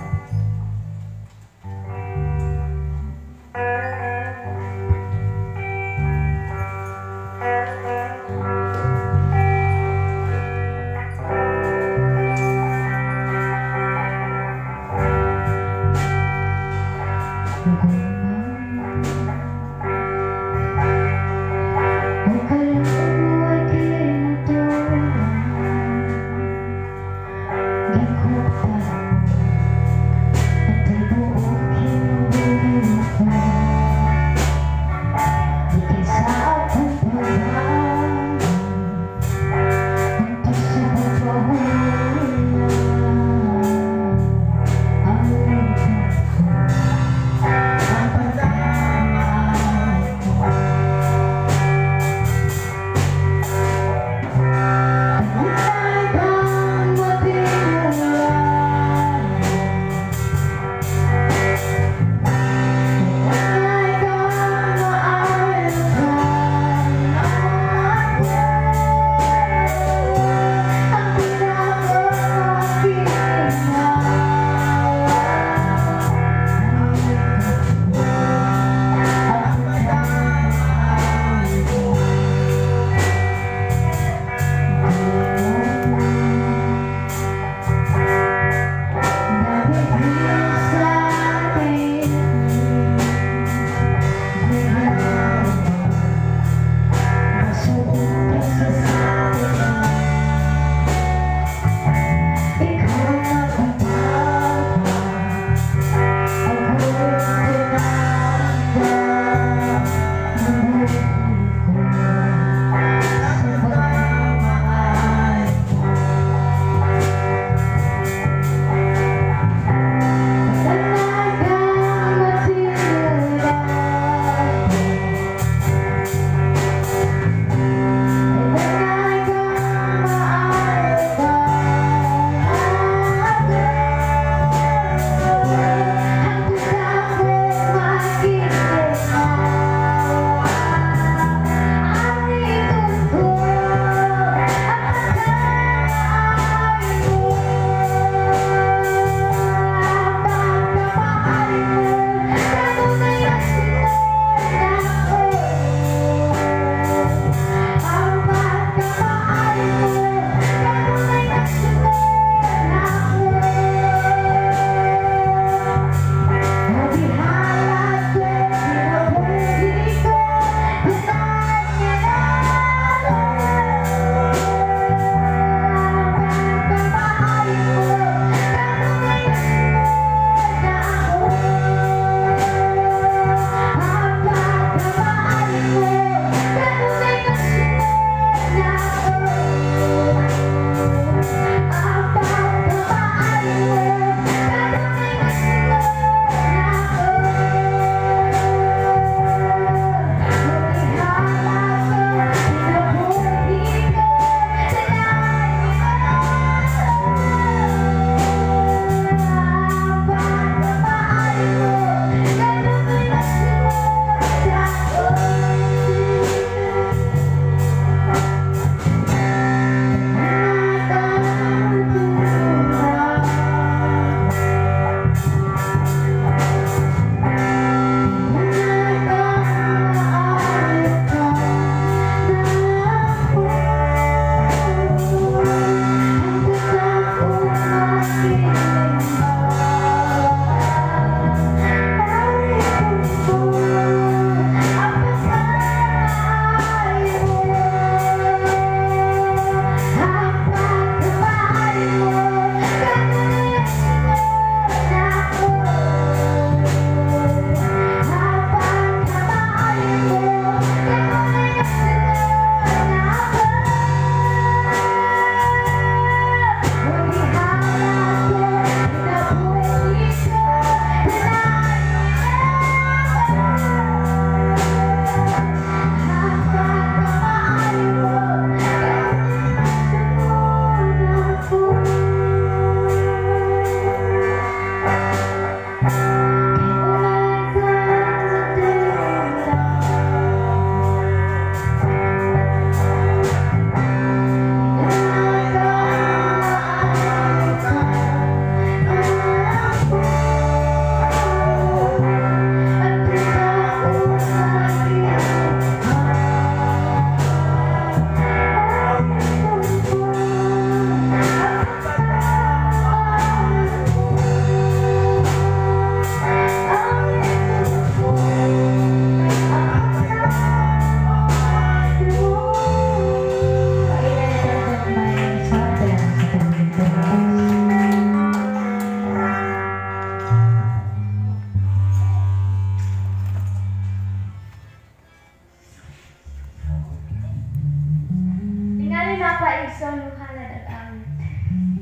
igsoon halad ag awit.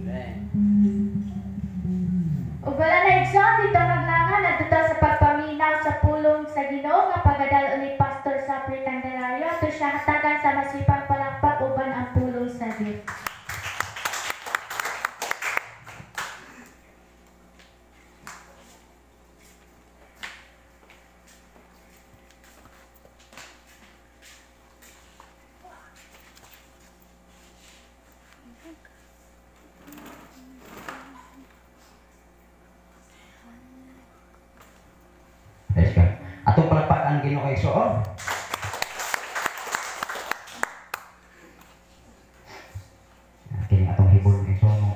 Amen. Ug wala na igsoon dito maglangan adto ta sa pagpaminaw sa pulong sa Ginoo nga pagadal ni Pastor Sapri Candelario. Ato siya hatagan sa masipang palakpak uban ang pulong sa Dios. Praise God. Atong palakpakan Ginoo igsoon. Kini atong hibon igsoon mo.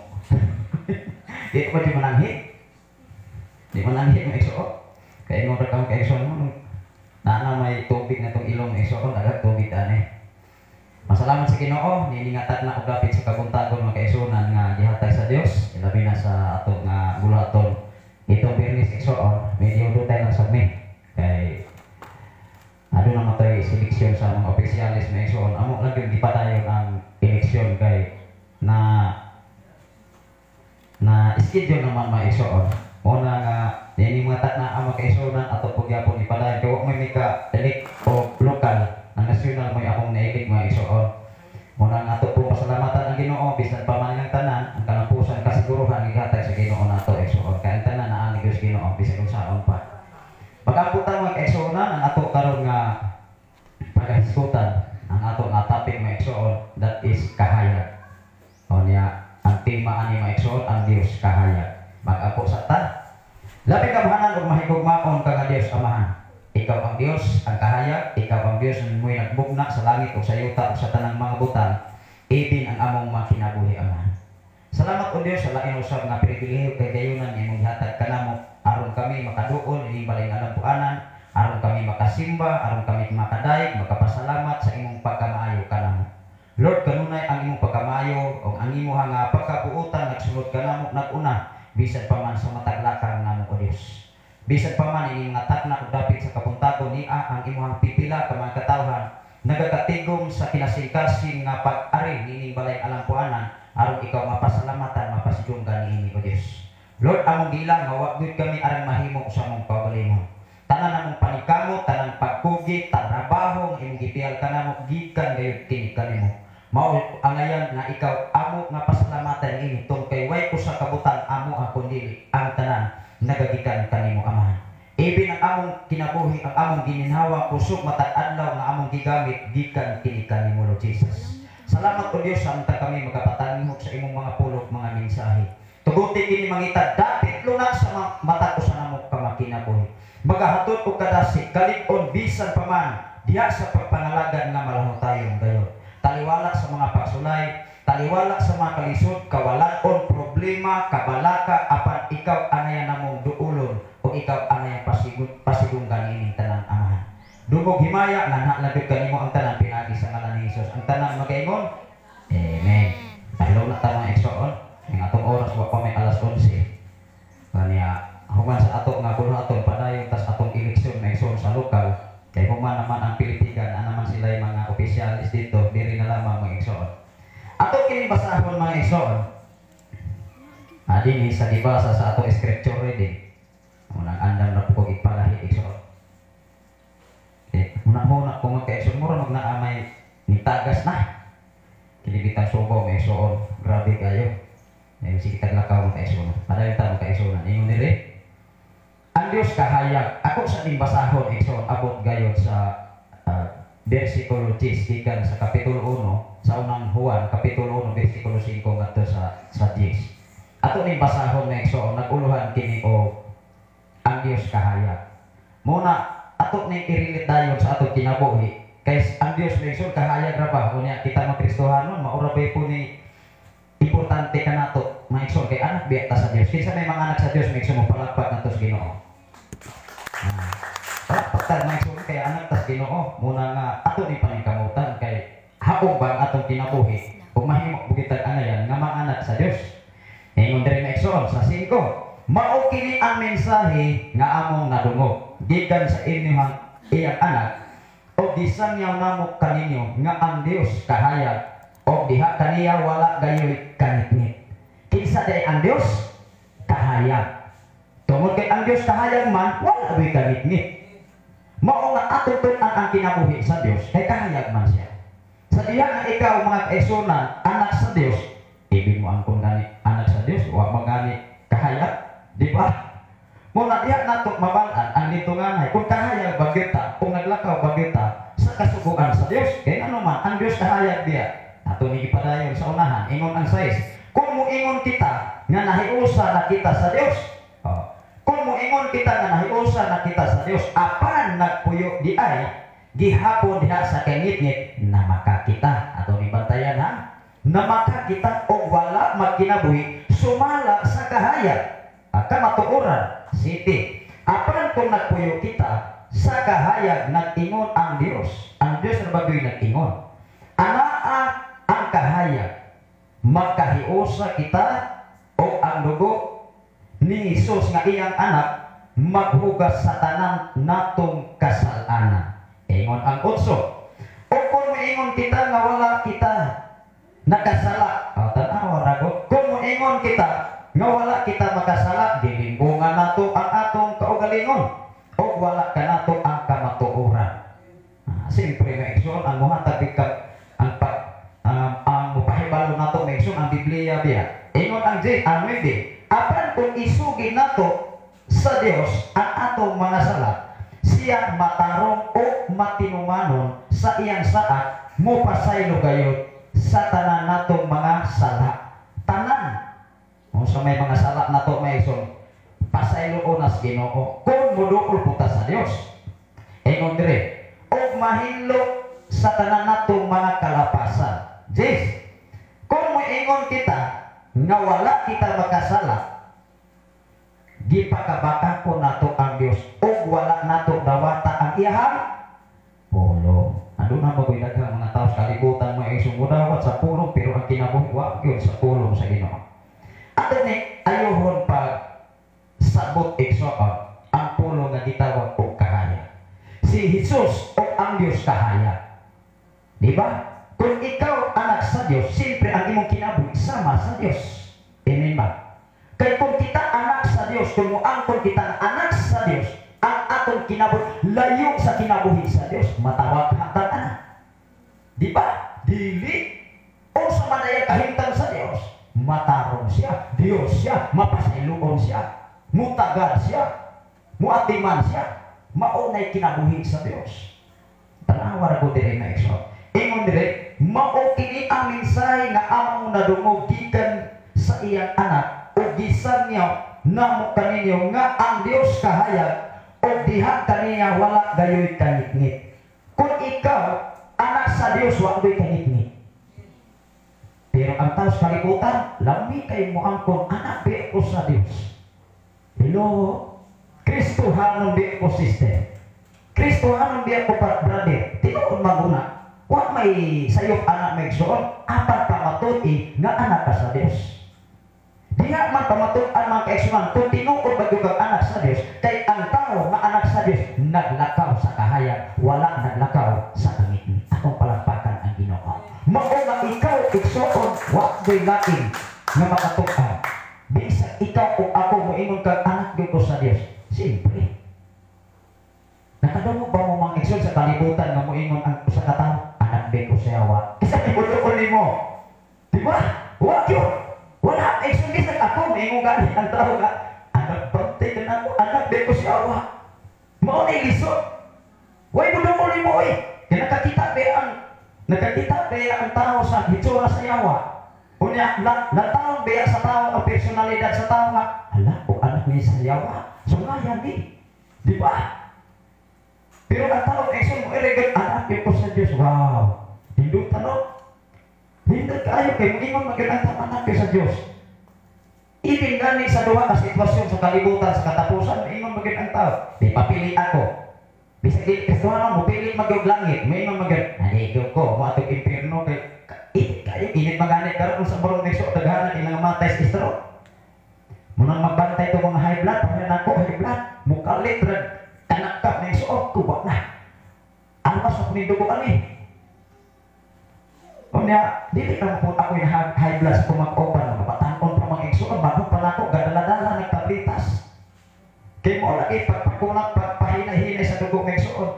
Di ko di mananghit. Di mananghit mo igsoon. Kay ingon ra kang kay igsoon mo naa may tubig na tong ilong igsoon, daghang tubig ani. Masalamat sa Ginoo niningatag na og dapit sa kabuntagon mga kaigsuonan nga gihatag sa Dios, ilabi na sa ato nga buluhaton. Itong Biyernes igsoon, medyo dutay lang sa mi. Kay aduna man tay seleksyon sa mga opisyalis mga igsoon. Amo lang gyud gipadayon ang eleksyon kay na schedule naman mga igsoon. Una nga niini mga takna ang mga kaigsuonan ato pud gyapon ipadayon kay wa may mika-elect o lokal, ang national mo'y akong na-elect mga igsoon. Muna nga ato po pasalamatan ang Ginoo bisan pa man ang tanan ang kalampusan kasiguruhan gihatag sa Ginoo nato igsoon. Kay ang tanan naa ni Dios Ginoo bisan unsaon pa. Pag-amputan mga kaigsuonan ang ato karon nga paghisgutan ang ato nga topic mga igsoon, that is kahayag. O niya ang tema ani mga igsoon, ang Dios kahayag. Mag-ampo sa ta. Labi kamahanan ug mahigugmaon ka nga Dios Amahan. Ikaw ang Dios, ang kahayag, ikaw ang Dios nga mo'y nagbugna sa langit ug sa yuta ug sa tanang mga butang, ibin ang among mga kinabuhi Amahan. Salamat o Dios sa lain usab nga pribilehiyo kay gayunan imong gihatag kanamo aron kami makaduol ining balay alampuanan, aron kami makasimba, aron kami makadayeg, makapasalamat sa imong pagkamaayo kanamo. Lord, kanunay ang imong pagkamaayo ug ang imong nga pagkabuotan nagsulod kanamo naguna bisan pa man sa matag lakang namo o Dios. Bisan pa man ining mga takna ug dapit sa kabuntagon niya ang imong pipila ka mga katawhan nagakatigom sa kinasingkasing nga pag-ari niining balay alampuanan aron ikaw mapasalamatan mapasidunggan niini o Dios. Lord, among gilang nga wa gyud kami aron mahimo sa among kaugalingon. Tanan among panikamot, tanang pagkugi, trabaho nga imong gipiyal kanamo gikan gayud kini kanimo. Mao angayan nga ikaw amo nga pasalamatan niini tungkol kay way usa ka butang amo ang kundili ang tanan nagagikan kanimo Amahan. Ibin ang among kinabuhi, ang among gininhawa kusog matag adlaw nga among gigamit gikan kini kanimo Lord Jesus. Salamat o Dios samtang kami magapatanghog sa imong mga pulong mga mensahe. Tuguti kini mangita dapit lunak sa matag usa namo ka makinabuhi. Magahatod og kadasig kalig-on bisan pa man diha sa pagpangalagad nga malahutayon gayon. Taliwala sa mga pagsulay, taliwala sa mga kalisod, kawalan-on problema, kabalaka, apan ikaw anaya namong duulon o ikaw anaya pasigunggan ining tanan Amahan. Dungog himaya nga nalabit kanimo ang tanan pinaagi sa ngalan ni Hesus. Ang tanan magaingon, amen. Pahilaw na ta mga igsoon, ang atong oras wa pa may alas 11. Kanya human sa ato nga buhaton padayon tas atong eleksyon mga igsoon sa lokal. Kay human naman ang Pilipigan, ana man sila mga opisyalis dito, diri na lamang mga igsoon. Ato kini basahon mga igsoon. Dinhi sa gibasa sa atong scripture reading. Unang andam na po kog ipalahi igsoon. Una-una ko magka-igsoon, mura mag naa may nitagas na. Kinibitang subaw mga igsoon, grabe kayo. Sige taglakaw mga kaigsoon. Padayon ta mga kaigsoon. Ingon diri, ang Dios kahayag. Ako sa ning basahon igsoon abot gayon sa versikulo 10 gikan sa kapitulo 1 sa unang Juan kapitulo 1 versikulo 5 ngadto sa 10. Ato ning basahon mga igsoon naguluhan kini og ang Dios kahayag. Muna ato ning i-relate dayon sa atong kinabuhi. Kay ang Dios mga igsoon kahayag ra ba unya kita mga Kristohanon maura ba po ni importante kanato mga igsoon kay anak biya ta sa Dios. Kinsa may mga anak sa Dios mga igsoon mo palakpak nato sa Ginoo. Palakpak ta mga igsoon kay anak ta sa Ginoo. Muna nga ato ni paningkamutan kay haong ba ang atong kinabuhi ug mahimo bugitag angayan nga mga anak sa Dios. Ingon diri mga igsoon sa 5, mao kini ang mensahe nga among nadungog gikan sa inyong iyang anak o gisangyaw namo kaninyo nga ang Dios kahayag. O diha kaniya wala gayoy kangitngit. Kinsa day ang Dios? Kahayag. Tungod kay ang Dios kahayag man, wala gayoy kangitngit. Mao nga atong tun-an ang kinabuhi sa Dios kay kahayag man siya. Sa diha nga ikaw mga kaigsuonan, anak sa Dios, ibig mo angkon gani anak sa Dios, wa man gani kahayag, di ba? Muna diha nato mabal-an ang litunganay kung kahayag ba kita, kung naglakaw ba kita sa kasuguan sa Dios. Kay ano man, ang Dios kahayag diha. Ato ni ipadayon sa unahan, ingon ang 6. Kung muingon kita nga nahiusa na kita sa Dios. Oh. Kung muingon kita nga nahiusa na kita sa Dios, apan nagpuyo di ay gihapon diha sa kangitngit na makakita. Ato ni bantayan ha. Na makakita og wala magkinabuhi sumala sa kahayag. Kamatuoran, city. Apan kung nagpuyo kita sa kahayag, nag-ingon ang Dios. Ang Dios na bagoy nag-ingon. Anaa ang kahayag, magkahiusa kita o ang dugo ni Hesus nga iyang anak maghugas sa tanan natong kasalanan. Ingon ang 8. O kung moingon kita nga wala kita nakasala, oh, tanawa rago. Kung moingon kita nga wala kita makasala, gilimbungan nato ang atong kaugalingon o wala kanato ang kamatuoran. Siyempre nga igsoon ang muhatag ka ang pa, ang mupahibalo nato nga igsoon ang Biblia biya. Ingon ang J, ang 9. Apan kung isugid nato sa Dios ang atong mga sala, siya matarong o matinumanon sa iyang saad, mupasaylo gayud sa tanan natong mga sala. Tanan. Kung sa may mga sala nato may igsoon, pasaylo nas Ginoo kung moduol puta sa Dios. Ingon dire, og mahinlo sa tanan natong mga kalapasan. Yes. Kung moingon kita nga wala kita makasala, gipakabaka ko nato ang Dios ug wala nato dawata ang iyahang pulong. Aduna magoy daghang mga tao sa kalibutan mo ay sumudawat sa pulong, pero ang kinabuhi wa gyud sa pulong sa Ginoo. Ato ni ayuhon pag sabot igsoon ang pulong nga gitawag og kahayag. Si Jesus o ang Dios kahayag. Di ba? Kung ikaw anak sa Dios, siyempre ang imong kinabuhi sama sa Dios. Amen ba? Kay kung kita anak sa Dios, kung moangkon kita nga anak sa Dios, ang atong kinabuhi layo sa kinabuhi sa Dios, matawag hatag anak. Di ba? Dili o sa manayang kahimtang sa Dios, matarong siya, Dios siya, mapasayloon siya, mutagal siya, muatiman siya, maunay kinabuhi sa Dios. Tanawa ra ko diri na igsoon. Ingon dire, mao kini ang mensahe nga among nadungog gikan sa iyang anak o gisan niya namo kaninyo nga ang Dios kahayag o diha kaniya wala gayoy kangitngit. Kung ikaw anak sa Dios, wa gayoy kangitngit. Pero ang tao sa kalibutan, lami kay mo angkon anak bi ko sa Dios. Hello, Kristohanon bi ko sister. Kristohanon bi ako brother. Tinuod maguna. Wa may sayop anak may igsoon, apat pamatud-i nga anak ka sa Dios. Diha man pamatud-an mga kaigsuonan kung tinuod ba gyud kang anak sa Dios, kay ang tao nga anak sa Dios naglakaw sa kahayag, wala naglakaw sa kangitngit. Atong palakpakan ang Ginoo. Mao nga ikaw igsoon, wa gyud lain nga makatug-an. Bisag ikaw o ako moingon kang anak gyud ko sa Dios, siyempre. Nakadungog ba mo mga igsoon sa kalibutan nga moingon ang usa ka tawo? Anak be ko siya wa. Isa tibuok nimo. Di ba? Wa gyud. Wala igsoon bisag ako moingon gani ang tao nga anak bantay ka nako, anak be ko siya wa. Mao ni lisod. Way mudungol nimo oy. Kay nakakita ba ang tao sa hitsura sa yawa. Unya lataon ba sa tao ang personalidad sa tao nga hala o anak ni sa yawa. Sungayan ni. Di ba? Pero ang tao igsoon mo iregal anak ko sa Dios. Wow. Hindot ano? Hindot kaayo kay moingon man gyud ang tao anak sa Dios. Ibig gani sa duha ka sitwasyon sa kalibutan sa katapusan, moingon man gyud ang tao. Di papili ako. Bisag dili Kristiyano mo pili magyud langit, moingon man gyud, naligo ko moadtong impierno kay init kayo, init magani karon sa barong negso daghanan ilang matay sa stroke. Munang magbantay to mga high blood, pareha nako high blood, mukalit ra anak ka negso kuba na. Almas ako ni dugo ani. Unya, dili ka po ako yung high blood sa kumag-oban, mga bataon pa mga igsoon, bago pa nako, gadala-dala, nagtablitas. Kay mo lagi pagpakulang, pagpahina-hinay sa dugo mga igsoon.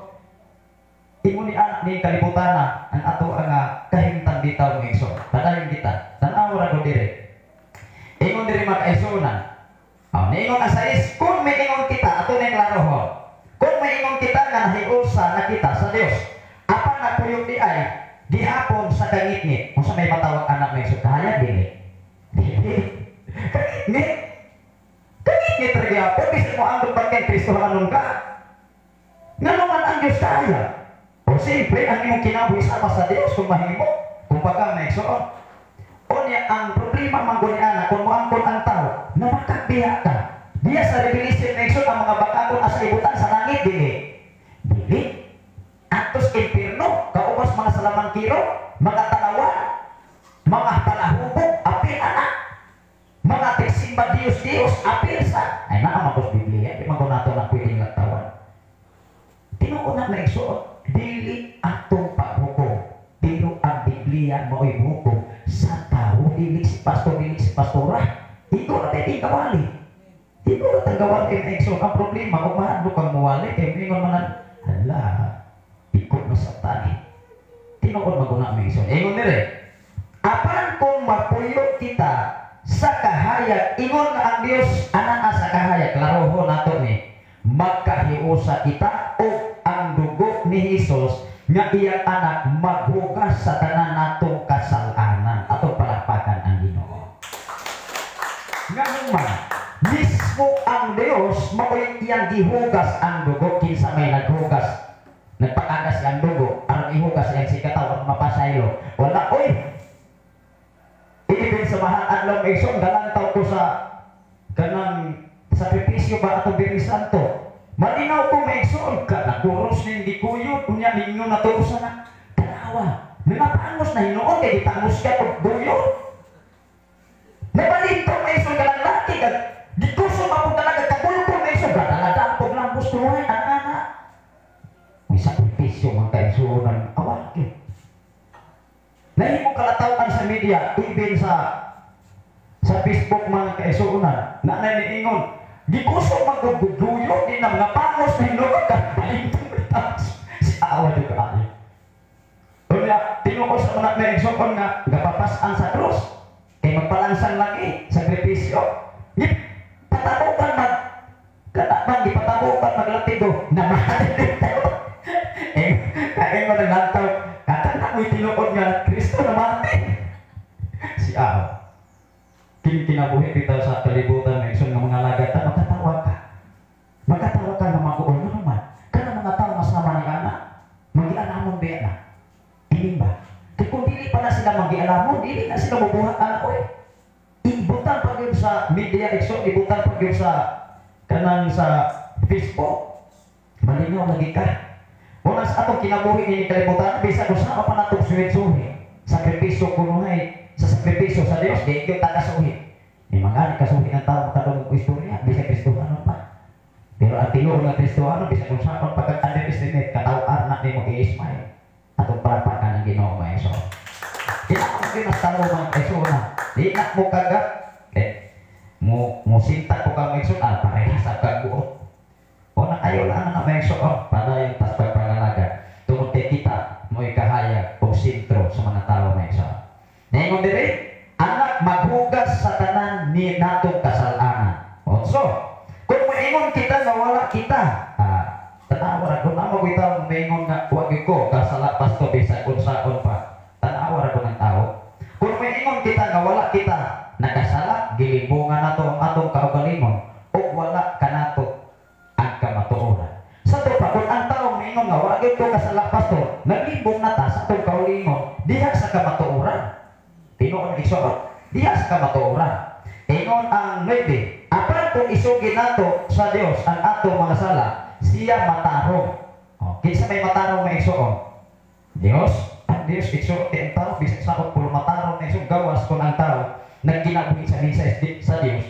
Ingon ni anak ni kalibutana, ang ato ang kahimtang bitaw mga igsoon. Padayon kita, tanaw ra ko dire. Ingon diri mga kaigsuonan. Oh, niingon ang sais, kung may ingon kita, ato na yung klarohon. Kung may ingon kita nga nahiusa na kita sa Dios, apan nagpuyok di ay gihapon sa kangitngit. Kung sa may matawag anak may sukaya, dili. Dili. Kangitngit. Kangitngit ra gihapon. Bisan mo ang kay Kristo hanon ka. Ngano man ang Dios kaya. O siyempre, ang imong kinabuhi sama sa Dios kung mahimo. Kumbaga may igsoon. Unya, ang problema man guni ana, kung moangkon ang tao, na makagbiya ka. Diya sa Revelation na igsoon, ang mga bakakon asa ibutan sa langit, dili. Dili. Atos impierno, kaubos mga salamangkiro, mga talawan, mga palahubog, apil anak, mga tigsimba Diyos-Diyos, apil sa, ay naa man Biblia, di man ko nato na pwedeng laktawan. Tinuod na igsoon, dili atong paghukom, pero ang Biblia mao'y hukom sa tao, dili si pastor, dili si pastora. Ikaw na tayo kawali. Ikaw na tayo kawali na igsoon. Ang problema, kung mahadlo kang muwali, kaya mingon man, hala, ikot na sa tali. Tinuod maguna may igsoon. Ingon dire, apan kung mapuyok kita sa kahayag, ingon nga ang Dios anaa sa kahayag, klaroho nato ni, magkahiusa kita o ang dugo ni Hesus nga iyang anak maghugas sa tanan natong kasalanan. Atong palakpakan ang Ginoo. Nganong man, mismo ang Dios mao'y iyang gihugas ang dugo. Kinsa may naghugas, nagpakagas ang dugo aron ihugas iyang sikataw at mapasaylo. Wala oy. Ibig sa mahal adlaw igsoon, galantaw ko sa kanang sakripisyo ba atong Biyernes Santo. Malinaw ko may igsoon ka nakuros ning gikuyot unya ninyo naturusan na tanawa. Nangapangos na hinuon kay gitangos ka og duyo. Nabalito may igsoon ka lang laki kag gikuso mapud talaga kagulpo may igsoon gadala pog lambos tuloy ang ana. May sakripisyo man kaigsuonan awak gyud. Nahimo kalatawan sa media, even sa Facebook mga kaigsuonan, na niingon gikuso magguguyo di na mga pangos na hinuon ka balintong tas si awa di ka ayo. Unya tinuod sa mga may igsoon nga gapapas-an sa krus kay magpalansang lagi sakripisyo. Gipatabukan mag kada man gipatabukan maglatigo na mahal dito. Eh kain mo naglantaw katana mo'y tinuod nga Kristo namati. Si awa. Kini kinabuhi bitaw sa kalibutan may igsoon nga mga lagad ta makatawa ka. Makatawa ka nga mag-uon naman. Kana mga tao masama ni ana, magialamon biya na. Ining ba? Kay kung dili pa na sila magialamon, dili na sila mobuhat ana oy. Ibutang pa gyud sa media igsoon, ibutang pa gyud sa kanang sa Facebook. Malinaw lagi ka. Una sa atong kinabuhi ini kalibutan, bisag usa pa natong suwid-suwid. Sakripisyo kunuhay sa sakripisyo sa Dios, di gyud ta kasuhi. May mga kasuhi ng tao makadungog og istorya, bisag Kristohano pa. Pero ang tinuod nga Kristohano bisag unsaon pagka-underestimate kataw-ar na nimo i-smile. Atong palakpakan ang Ginoo mga igsoon. Di na mo gyud tao mga igsoon na. Di na mo kaga mo sinta ko ka mga igsoon, parehas ang kagbuot. O na kayo lang na mga igsoon, padayon tas pagpangalaga. Tungod kay kita mo'y kahayag o sentro sa mga tao mga igsoon. Ningon diri, anak maghugas sa tanan ni natong kasalanan. Otso, kung maingon kita nga wala kita, tanawa ra kung namo bitaw maingon nga wa gyud ko kasala pasto bisag unsaon pa. Tanawa ra ng tao. Kung maingon kita nga wala kita nakasala, gilimbungan nato ang atong kaugalingon ug wala kanato ang kamatuoran. Sa to pa kung ang tao maingon nga wa gyud ko kasala pasto, naglimbong na ta sa atong kaugalingon diha sa kamatuoran. Tinuod igsoon, diha sa kamatuoran. Ingon ang 9, apan kung isugid nato sa Dios ang atong mga sala, siya matarong. O, kinsa may matarong may igsoon? Dios. Ang Dios igsoon kay ang tao bisag saot puro matarong na igsoon gawas kung ang tao nagkinabuhi sa misa sa Dios,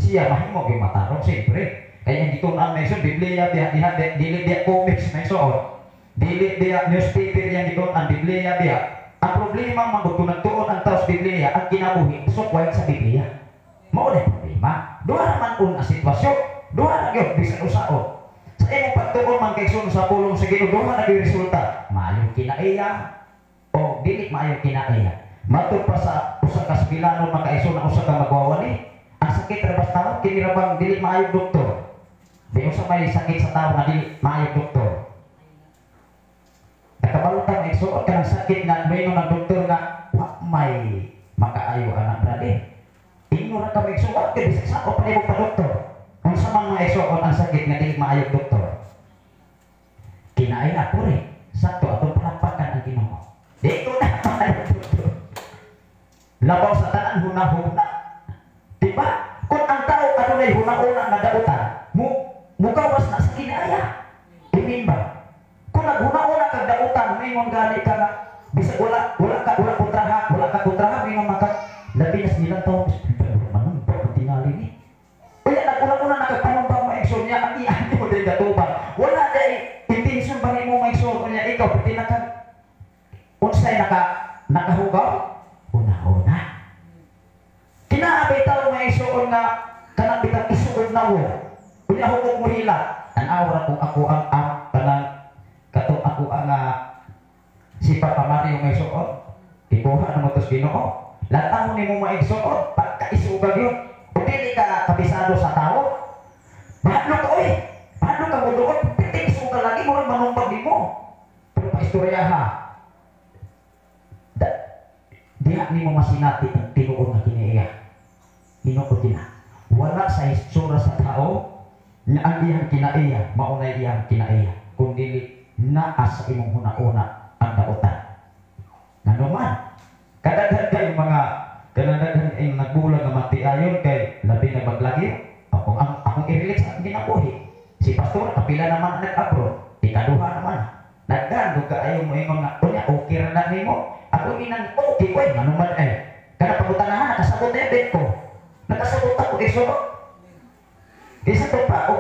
siya mahimo gyud matarong siyempre. Kaya ang gitun-an na igsoon Biblia diha diha dili diha comics na igsoon. Dili diha newspaper yang gitun-an Biblia diha. Ang Ang problema man kung nagtuon ang tao sa Biblia, ang kinabuhi sukway sa Biblia. Mao na problema. Duha man un ang sitwasyon. Duha na gyud bisan usaon. Sa imong pagtuon man kay sun sa pulong sa Ginoo, duha na gyud resulta. Maayong kinaiya o dili maayong kinaiya. Matud pa sa usa ka sugilanon makaison ang usa ka magwawali. Ang sakit ra bas tao kini ra bang dili maayong doktor. Di usa may sakit sa tao nga dili maayong doktor. Nakabalo ta maigsuot ka ng sakit nga moingon ang doktor nga wa may makaayo anak brother. Ingon ra ka maigsuot kay bisag sa pa nimo pa doktor. Unsa man maigsuot ang sakit nga dili maayong doktor. Kinaay ako rin. Sakto atong palakpakan ang Ginoo. Di ko na maayong doktor. Labaw sa tanan hunahuna. Diba? Kung ang tao adunay hunahuna nga dautan, mugawas na sa kinaaya. Amen ba? Kung naghuna-una kag dautan, moingon gani ka nga bisag wala ka kontraha, moingon man ka labi na sa ilang taon, manumbag ang tingali ni. Unya naguna-una na kag panumbag maigsoon niya ang iyan mo diri gatubang. Wala day intention ba nimo maigsoon unya ikaw pati na ka unsay nakahugaw? Una-una. Kinaabay tawo maigsoon nga kanang bitang isuod na wo. Unya hukog mo hila. Tan-aw ra kung ako ang kanang katong ako ang si Papa Mario may suot, ikuha na mo tos Ginoo. Lantahon nimo maigsuot, pagkaisugag yun. O dili ka kabisado sa tao, mahadlok ka oy, mahadlok ka muduot, pitik isuga lagi mo rin manumbag nimo. Pero paistorya ha, diha nimo masinati ang tinuod nga kiniiya. Tinuod kina. Wala sa istura sa tao nga ang iyang kinaiya, maunay iyang kinaiya, kung dili naa sa imong huna-una ang dautan. Ngano man, kadaghan kay mga kadaghan kay nagbulag nga magtiayon kay labi na maglagi. Ako ang akong i-relate sa akong ginabuhi. Si pastor kapila naman ang nag-abroad, ikaduha naman. Nagdaan kaayo moingon nga unya okay ra na nimo. Ako inang okay oy ngano man ay. Kana pangutanahan nakasabot na bet ko. Nakasabot ako isuot. Kaysa to pa o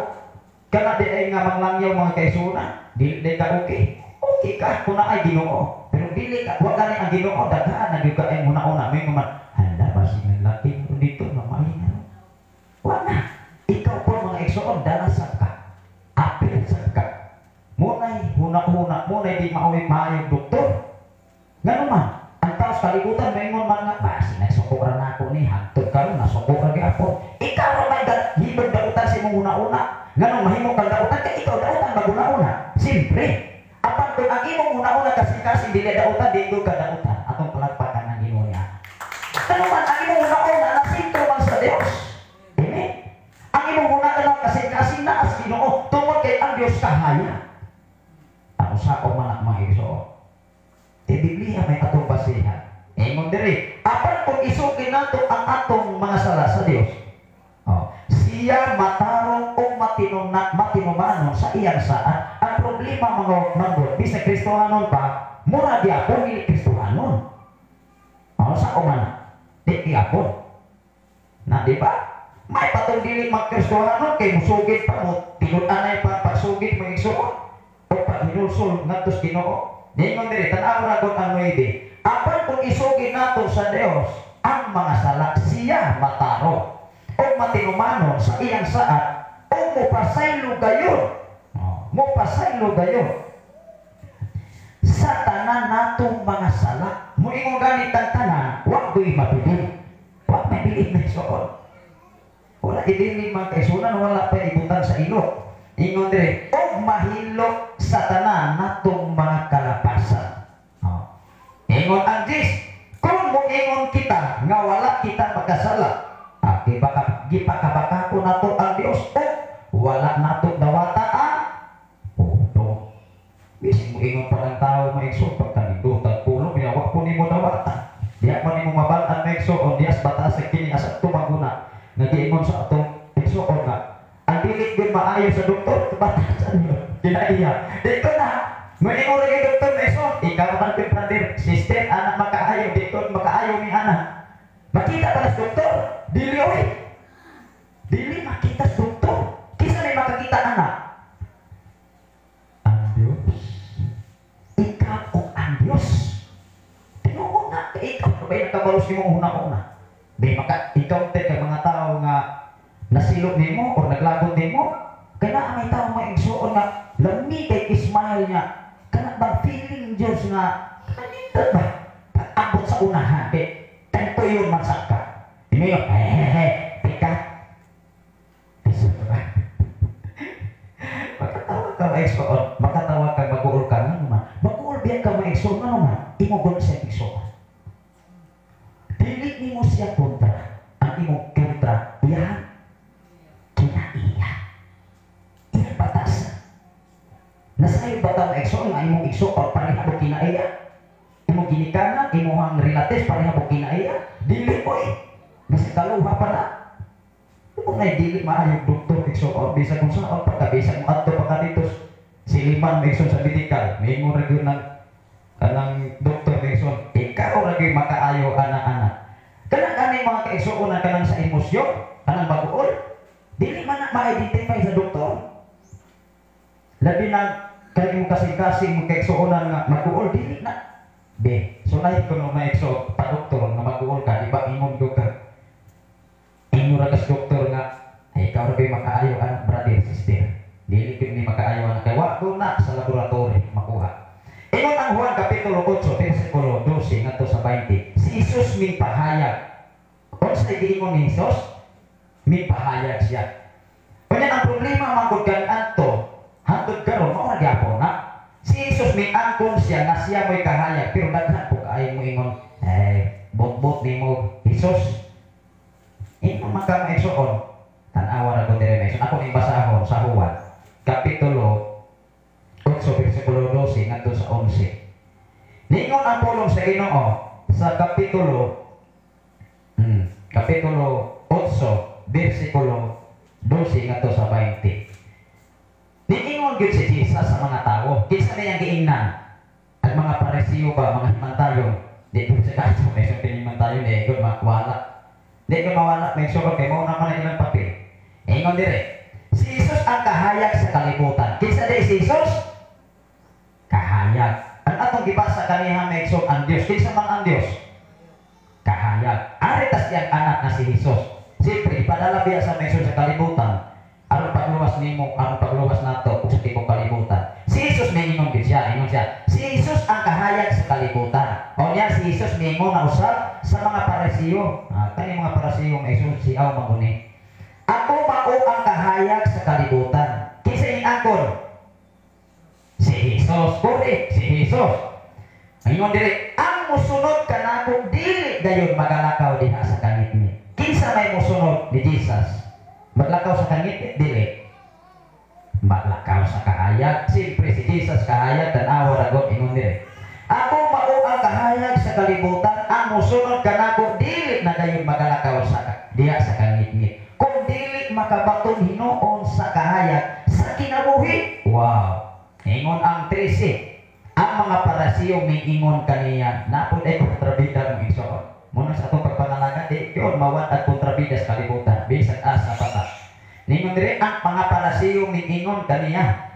kana di ay nga manglangyaw mga kaisuna. Dili ka okay. Okay ka kung naay Ginoo. Pero dili ka wa gani ang Ginoo daghan na gyud ka ay una-una may man hala basig nang laki dito na maayo na. Wa na. Ikaw po mga igsoon dala sab ka. Apil sab ka. Munay huna-huna, munay di maoy maayong doktor. Ngano man ang tao sa kalibutan maingon man nga basig nagsuko ra nako ni hangtod karon nasuko ra gyapon. Ikaw ra may himog dautan sa imong huna-una. Nganong mahimo kang dautan kay ikaw dautan maguna-una. Siyempre, apan kung ang imong huna-una kasing-kasing dili dautan, di ka dautan. Atong palakpakan ang Ginoo niya. Ano man ang imong huna-una nasintro man sa Dios. Amen. Ang imong huna-una kasing-kasing naa sa Ginoo tungod kay ang Dios kahaya. Ang usa ko man ang mga igsoon. Di Biblia may atong basihan. Ingon diri, apan kung isuki nato ang atong mga sala sa Dios. Oh, siya matarong o matinumanon sa iyang saan. Ang problema mga manggod, bisag Kristohanon pa, mura gyapon dili Kristohanon. Oh, sa umana, di gyapon. Na di ba? May patong dili magkristohanon kay musugid pa mo, tinud-anay pa pagsugid mo igsuon o paghinulsol ngadto sa Ginoo. Ningon diri tan-aw ra gud ang 9. Apan kung isugid nato sa Dios ang mga sala, siya matarong o matinumanon sa iyang saad o mopasaylo gayon. Oh, mopasaylo gayon sa tanan natong mga sala. Moingon gani tang tanan, wa gyud mabilin. Wa mabilin na igsoon. Wala idili man kaisunan, wala pa ibutan sa ilo. Ingon diri, og mahilok sa tanan natong mga kalapasan. Oh. Ingon ang Diyos, kung moingon kita nga wala kita magkasala, gipakabaka ko nato ang Dios o wala nato dawata ang puto. Bisig moingon pa ng tao maigsoon pagkanindot pulong wa po nimo dawata. Diya man nimo mabal-an maigsoon dias batas kini asa tumaguna. Nagiingon sa atong igsoon nga ang dili gyud maayo sa doktor batasan niyo kinaiya. Di ko na moingon ra gyud doktor maigsoon ikaw man gyud brother sister anak makaayo di ko makaayo mi anak. Makita ba sa doktor? Dili oy. Dili makita sa doktor. Kinsa may makakita anak? Ang Dios. Ikaw o ang Dios. Tinuod. Pero ba nakabalos nimo una-una? Di maka-encounter kay mga tao nga nasilot nimo or naglagot nimo. Kaya na may tao may igsuon nga lami kay smile niya. Kana bang feeling Diyos nga kanindot ba? Pag-abot sa unahan kay tanto yun man sa ka. Di mo yun, hehehe, tika. Makatawa ka maigsoon, makatawa ka mag-uol ka nga naman. Mag-uol biya ka maigsoon nga naman, imo gon siya igsoon. Dili nimo siya kontra. Ang imong kontra, iyahan kinaiya. Iyang batas. Nasayod ba ta maigsoon nga imong igsoon pareha mo kinaiya? Imong ginikanan, imong relatives pareha mo kinaiya? Dili oy. Bisag kaluha pa na. Kung na dili maayong doktor igsoon, bisag kung saan pa ka, bisag mo adto pa ka dito siliman maigsoon sa medical, maingon ra gyud ng kanang doktor maigsoon, ikaw ra gyud makaayo ana-ana. Kanang kani mga kaigsoon na kanang sa emosyon, kanang baguol, dili man na ma-identify sa doktor. Labi na kay imong kasing-kasing mga kaigsuonan nga maguol, dili na. Be, so lahi ko no maigsoon pa doktor nga maguol ka, di ba ingon gyud ka? Ingon ra kas doktor nga, ay ikaw ra gyud makaayo anak brother sister. Dili gyud ni makaayo anak kay wa ko na sa laboratory makuha. Ingon ang Juan kapitulo 8 bersikulo 12 ngadto sa 20. Si Jesus mipahayag. Unsay giingon ni Jesus? Mipahayag siya. Unya ang problema man gud adto, hangtod karon mao ra gyapon na. Si Jesus miangkon siya nga siya mo'y kahayag, pero daghan po kaayo mo ingon, eh bot-bot nimo Jesus. Ingon man ka maigsoon. Tan-awa ra ko dire maigsoon. Ako ning basahon sa Juan kapitulo 8 bersikulo 12 ngadto sa 11. Ningon ang pulong sa Ginoo sa kapitulo kapitulo 8 bersikulo 12 ngadto sa 20. Niingon gyud si Jesus sa mga tao. Kinsa niyang giingnan? Ang mga Parisiyo ba, mga himantayon? Di ko sa kaso, may isang pinimantayon, di ko mawala. Di ko mawala, may isang kay mao naman ang ilang papel. Ingon dire, si Jesus ang kahayag sa kalibutan. Kinsa di si Jesus? Kahayag. Ang atong gibasa kaniha may isang ang Dios. Kinsa man ang Dios? Kahayag. Ari tas iyang anak na si Jesus. Siyempre, ipadala biya sa may sa kalibutan. Aron pagluwas nimo, aron pagluwas nato ug sa tibuok kalibutan. Si Jesus miingon gid siya, ingon siya. Si Jesus ang kahayag sa kalibutan. O niya si Jesus miingon na usab sa mga Parisiyo. Kani mga Parisiyo may Jesus siaw manguni. Ako mao ang kahayag sa kalibutan. Kinsa ning angkon? Si Jesus. Correct, si Jesus. Ingon diri, ang musunod kanako dili dayon magalakaw diha sa kangitngit. Kinsa may musunod ni Jesus? Maglakaw sa kangitngit dili. Maglakaw sa kahayag. Siyempre si Jesus kahayag, tan-awa ra gud ingon diri. Ako mao ang kahayag sa kalibutan, ang musunod kanako dili na dayon magalakaw sa diha sa kangitngit. Kung dili makabaton hinuon sa kahayag sa kinabuhi. Wow. Ingon ang 13. Ang mga Parisiyo miingon kaniya, napod ay kontrabida mong igsoon. Muna sa atong pagpangalaga, di yun mawad at kontrabida sa kalibutan, bisag asa pa ta. Ningon diri, ang mga Parisiyo miingon kaniya,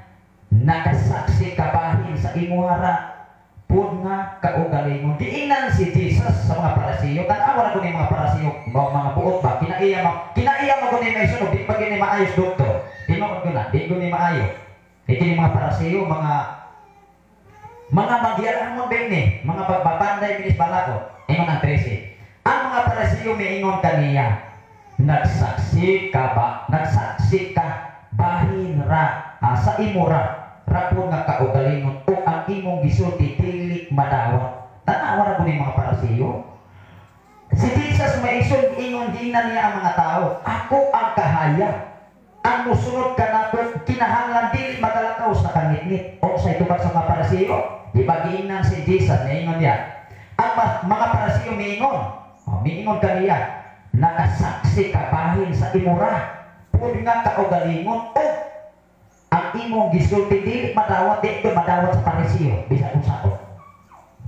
nakasaksi kabahin sa imuhara, pud nga kaugalingon. Giingnan si Jesus sa mga Parisiyo. Tan-awa ra ko ni mga Parisiyo, mga buot ba? Kinaiya mo ko ni may sunog, di pa gini maayos doktor. Tinuod ko na, di ko ni maayo. Ito yung mga Parisiyo, mga magyarahan mo bene, mga pagbabanday minis balako. Ingon ang 13. Ang mga Parisiyo miingon kaniya, nagsaksi ka ba? Nagsaksi ka bahin ra sa imo ra rapon nga kaugalingon o ang imong gisulti dili madawat. Tan-awa ra ko ni mga Parisiyo. Si Jesus maison ingon giingnan niya ang mga tao, ako ang kahayag. Ang musunod kanako kinahanglan dili magalakaw sa kangitngit. O sa itubag sa mga Parisiyo, di ba giingnan si Jesus, niingon niya. Ang mga Parisiyo miingon, miingon kaniya, nakasaksi kabahin sa imura, pud nga kaugalingon o ang imong gisulti dili madawat, di ko madawat sa Parisiyo, bisag unsaon.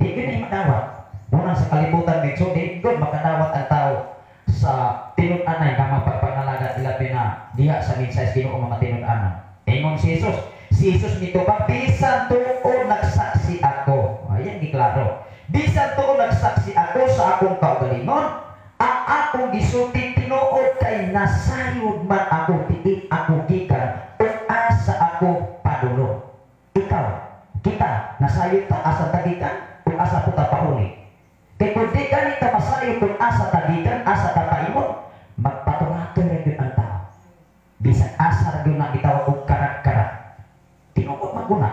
Di ko ni madawat. Muna sa kalibutan medyo di ko makadawat ang tao sa tinud-anay nga mapagpangalaga ilabi na diha sa minsay Ginoo mga tinud-anan. Ingon si Jesus, si Jesus mitubag bisan tuod nagsaksi ako. Ayan giklaro. Bisan tuod nagsaksi ako sa akong kaugalingon, ang akong gisulti tinuod kay nasayod man ako diin ako gikan ug asa ako padulong. Ikaw, kita, nasayod ta asa ta gikan ug asa po ta pauli. Kay kung di gani ta masayod kung asa ta gikan, asa ta paingon, magpatungaton ra gyud ang tao. Bisan asa ra gyud na gitawag og karak-karak. Tinuod man guna.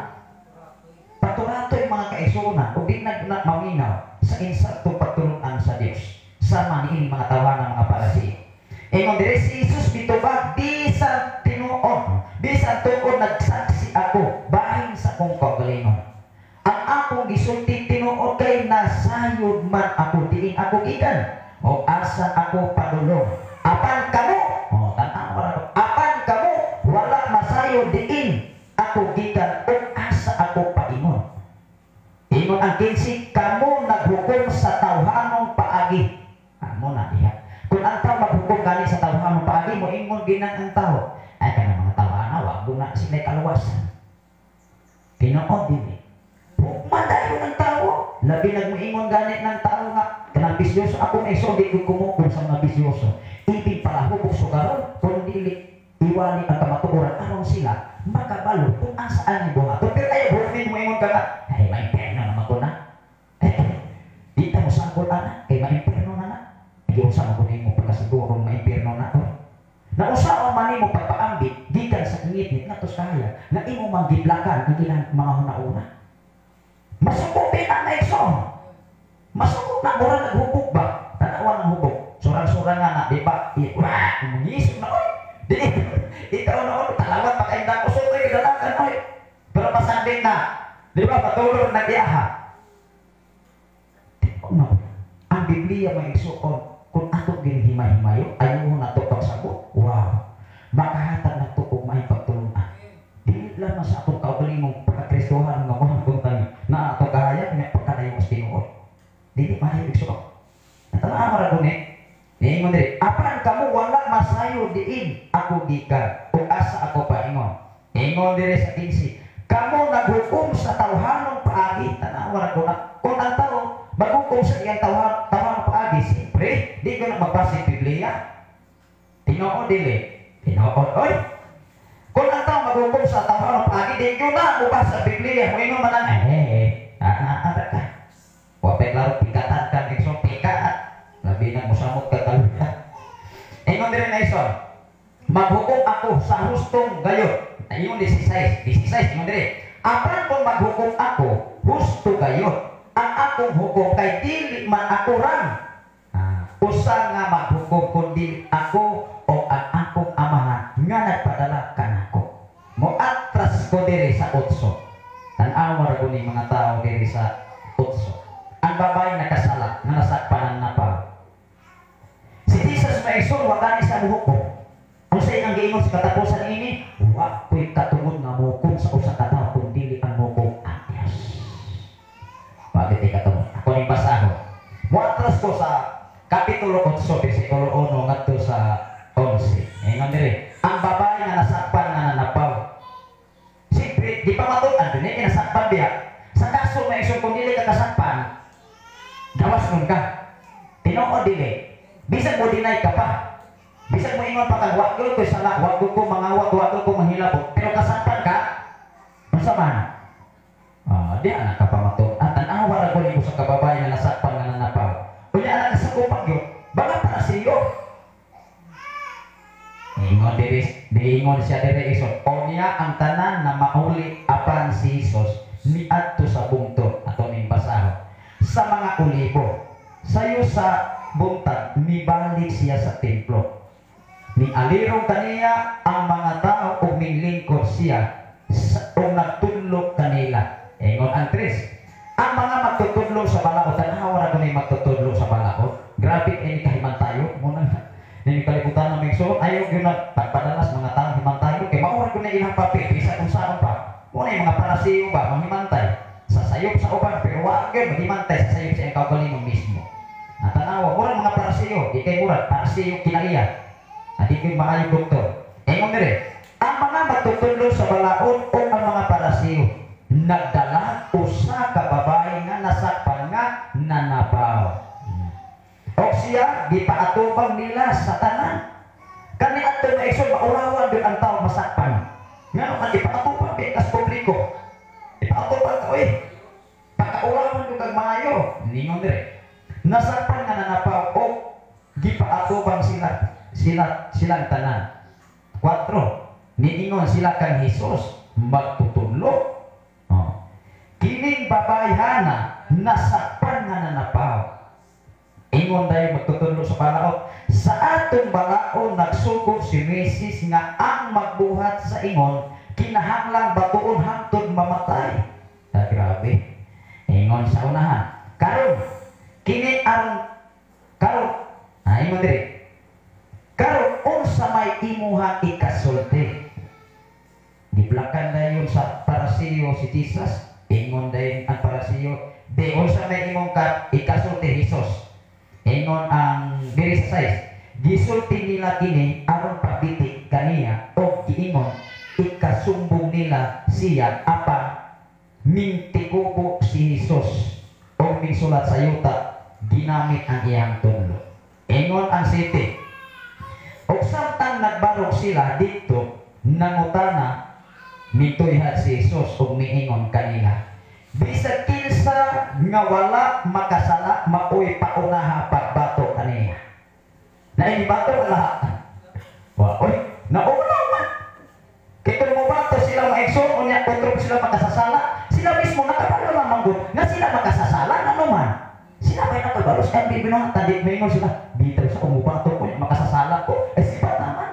Paturatoy mga kaisunan ug di na maminaw sa insaktong pagtulunan sa Dios. Sama niini mga tawanan mga Paraseo. Ingon diri si Jesus mitubag bisan tinuod, bisan tuod nagsaksi ako bahin sa akong kaugalingon. Ang akong gisulti tinuod kay nasayod man ako diin ako gikan o asa ako padulong. Apan kamo, oh tan-aw ra ko. Apan kamo wala masayod diin ako gikan o asa ako paingon. Ingon ang 15, kamo naghukom sa tawhanong paagi. Amo na diha. Kung ang tao maghukom gani sa tawhanong paagi, mo ingon ginang ang tao. Ay kanang mga tawhana, wa guna sila kaluwasan. Tinuod dili. Hukman dayon ang tao. Labi nagmoingon gani ng tao nga kanang bisyoso ako may so di ko kumukom sa mga bisyoso. Ibig palahubog sugaron kung dili iwali ang kamatuoran aron sila makabalo kung asaan ang buhaton. Pero ay buhatin mo ingon ka nga, ay maimpierno naman ko na. Eh, di ta mo sanggol ana, kay maimpierno na na. Giunsa mo kunin mo pagkasiguro maimpierno na to. Nausaon man nimo pagpaambit gikan sa ngitngit ngadto sa kahayag nga imo mang giblakan ang ilang mga hunauna. Masuko pita na igsoon. Masuko na mura naghubog ba? Tanawa ng hubog. Surang-surang nga na, di ba? Wah, mangisog na oy. Di ikaw na oy, talawat pa kay dako sutoy kadalakan oy. Pero pasanding na, di ba patulog na giyaha. No, ang Biblia may igsuon kung ato ginhimay-himayo, ayuhon nato pagsabot. Wow. Makahatag na to og maayong pagtulunan. Dili lamang sa atong kaugalingong pagkakristohan nga mo kung tani na atong kahayag nga pagkadayo sa Ginoo. Dili maayo igsuon. Natanawa ra guni. Niingon diri, apan kamo wala masayo diin ako gikan ug asa ako paingon. Ingon diri sa 15, kamo naghukom sa tawhanong paagi. Tanawa ra guna. Kung ang tao maghukom sa iyang tawhanong paagi, siyempre di ko na magbasa Biblia. Tinuod dili. Tinuod oy. Kung ang tao maghukom sa tawhanong paagi, di ko na mabasa Biblia. Moingon man ang ata ka. Wa pay klaro pikatan ka igsoon pikat. Labi na mosamot ka kaluya. Ingon diri na ison. Maghukom ako sa hustong gayod. Ingon 16, 16 ingon diri. Apan kung maghukom ako, husto gayod. Ang akong hukom kay dili man ako rang. Usa nga maghukom kundi ako o ang akong amahan nga nagpadala kanako. Moatras ko diri sa 8. Tan-awa ra guni mga tao diri sa 8. Ang babae nakasala nga nasakpanan na pa. Si Jesus maigsoon wa gani sa muhukom. Unsa ang giingon sa katapusan ini? Wa ko'y katungod nga muhukom sa usa ka tawo kun dili ang muhukom ang Dios. Bakit di katungod? Ako ning basahon. Moatras ko sa Kapitulo 8, versikulo 1 ngadto sa 11. Ingon diri, ang babae nga nasakpan nga nanapaw. Siyempre, di pa matuan dili kinasakpan biya. Sa kaso may isong kung dili ka kasakpan, gawas nun ka. Tinuod dili. Bisan mo deny ka pa. Bisan mo ingon pa kang wa gyud ko sala, wa gyud ko mangawat, wa gyud ko manghilabot, pero kasakpan ka, unsa man? Di ana ka pa matuan. Tan-awa ra gud sa kababae nga nasakpan nga nanapaw. Unya ana kasakupag gyud, baka para siyo. Ingon diri, diingon siya diri ison. Unya ang tanan na mauli apan si Jesus niadto sa bungtod ato ning basahon. Sa mga olibo, sayo sa buntag mibalik siya sa templo. Nialirong kaniya ang mga tao ug minglingkod siya ug nagtudlo kanila. Ingon ang 3. Ang mga magtutudlo sa balaod, tanawa ra guni magtutudlo sa balaod. Grabe ini kahimantayo mo na. Nini kalibutan ng igsoon, ayaw gyud na pagpadalas mga tao himantayo kay mao ra gud na ilang papel bisan kung saan pa. Mo na yung mga parasiyo ba manghimantay sa sayop sa uban pero wa gyud maghimantay sa sayop sa iyang kaugalingon mismo. Natanawa murag mga parasiyo, di kay murag parasiyo kinaiya. Adi gyud maayo doktor. Ingon dire, ang mga magtutudlo sa balaod o ang mga parasiyo nagdala usa ka babae nga nasakpan nga sila, gipaatubang nila sa tanan. Kani adto na igsoon, maurawan gyud ang tao masakpan. Ngano man ipaatubang bikas publiko. Ipaatubang ka oy. Pakaurawan gyud kag maayo. Ningon dire. Nasakpan nga nanapaw og gipaatubang sila silang tanan. 4. Niingon sila kang Hesus magtutudlo. Oh. Kining babayhana nasakpan nga nanapaw. Ingon dayon magtutudlo sa balaod. Sa atong balaod nagsugo si Moises nga ang magbuhat sa ingon kinahanglang batuon hangtod mamatay. Ah, grabe. Ingon sa unahan. Karon kini ang karon ingon diri. Karon unsa may imuhang ikasulti? Giblakan dayon sa Parasiyo si Jesus. Ingon dayon ang Parasiyo, di unsa may imong ikasulti Jesus? Ingon ang diri sa 6, gisulti nila kini aron pagbiti kaniya og giingon ikasumbong nila siya apan mintikubo si Jesus og misulat sa yuta ginamit ang iyang tudlo. Ingon ang 7, og samtang nagbarog sila didto nangutana mituyhat si Jesus og miingon kanila, bisag kinsa nga wala makasala maoy paunaha pagbato kaniya. Naay bato lahat. Wa oy, nauna man. Kay kung mobato sila mga igsoon unya kontrol sila makasasala, sila mismo nakabalo man manggod nga sila makasasala ngano man. Sila may nakabalo sa MB binuhatan di maingon sila dito sa umubato ko makasasala ko. Eh sipat naman.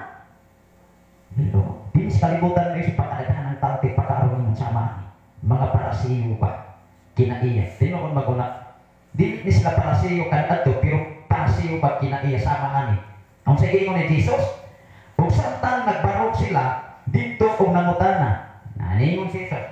Dilo, dili sa kalibutan ng isip pagkadaghan ng tao pagkaaron ng sama. Mga parasiyo pa kinaiya. Tinuod maguna. Dili ni sila parasiyo kanadto pero parasiyo pa kinaiya sama ani. Ang sa giingon ni Jesus, ug samtang nagbarog sila didto og nangutana. Naningon si Jesus.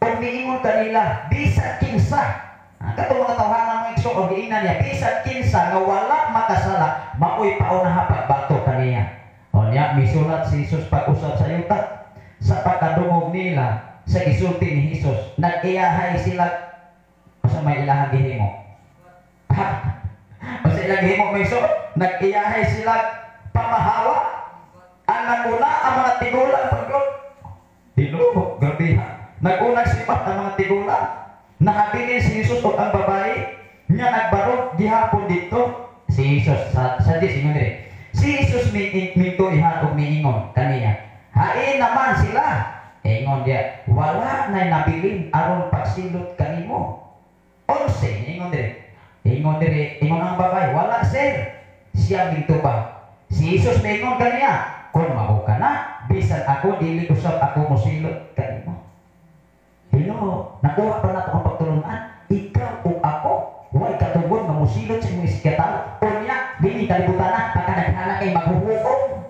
Ug niingon kanila bisag kinsa. Katong mga tawhana mga igsoon og giingnan niya bisag kinsa nga wala makasala maoy paunaha pagbato kaniya. Unya misulat si Jesus pag-usab sa yuta. Sa pagkadungog nila sa gisulti ni Jesus, nag-iyahay sila sa may ilahang gihimo. O sa ilang gihimo may so, nag-iyahay sila pamahawa. Ang naguna ang mga tigulang pagod. Dilo, grabe ha. Naguna sipat ang mga tigulang. Nakabilin si Jesus og ang babae nga nagbarog gihapon didto. Si Jesus sa Diyos ingon diri. Si Jesus mintuihan og miingon kaniya. Hain naman sila. Ingon dia, wala na'y nabilin aron pagsilot kanimo. 11, ingon diri. Ingon diri, ingon ang babae, wala sir. Siya mintuba. Si Jesus miingon kaniya, kung mao ka na, bisan ako dili usab ako mosilot kanimo. Hello, nakuha pa nato ang pagtulunan. Ikaw o ako, way katungod nga mosilot sa imong isikatao. Unya, dili kalibutan na pagkadaghala kay maghuhukom.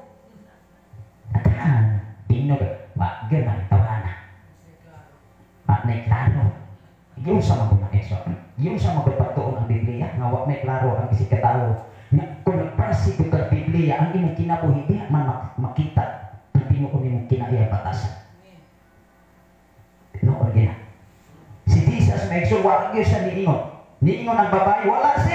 Daghan, tingog. Wa gyud man tawhana. Wa nay klaro. Yung sa mga igsoon. Yung sa mga pagtuon ang Biblia nga wa may klaro ang isig katawo. Nga kung nagpansin kag Biblia ang imong kinabuhi diha man makita ang tinuod nimong kinaiya batasan. Tinuod gyud. Si Jesus may igsoon wa gyud siya niingon. Niingon ang babae wala si.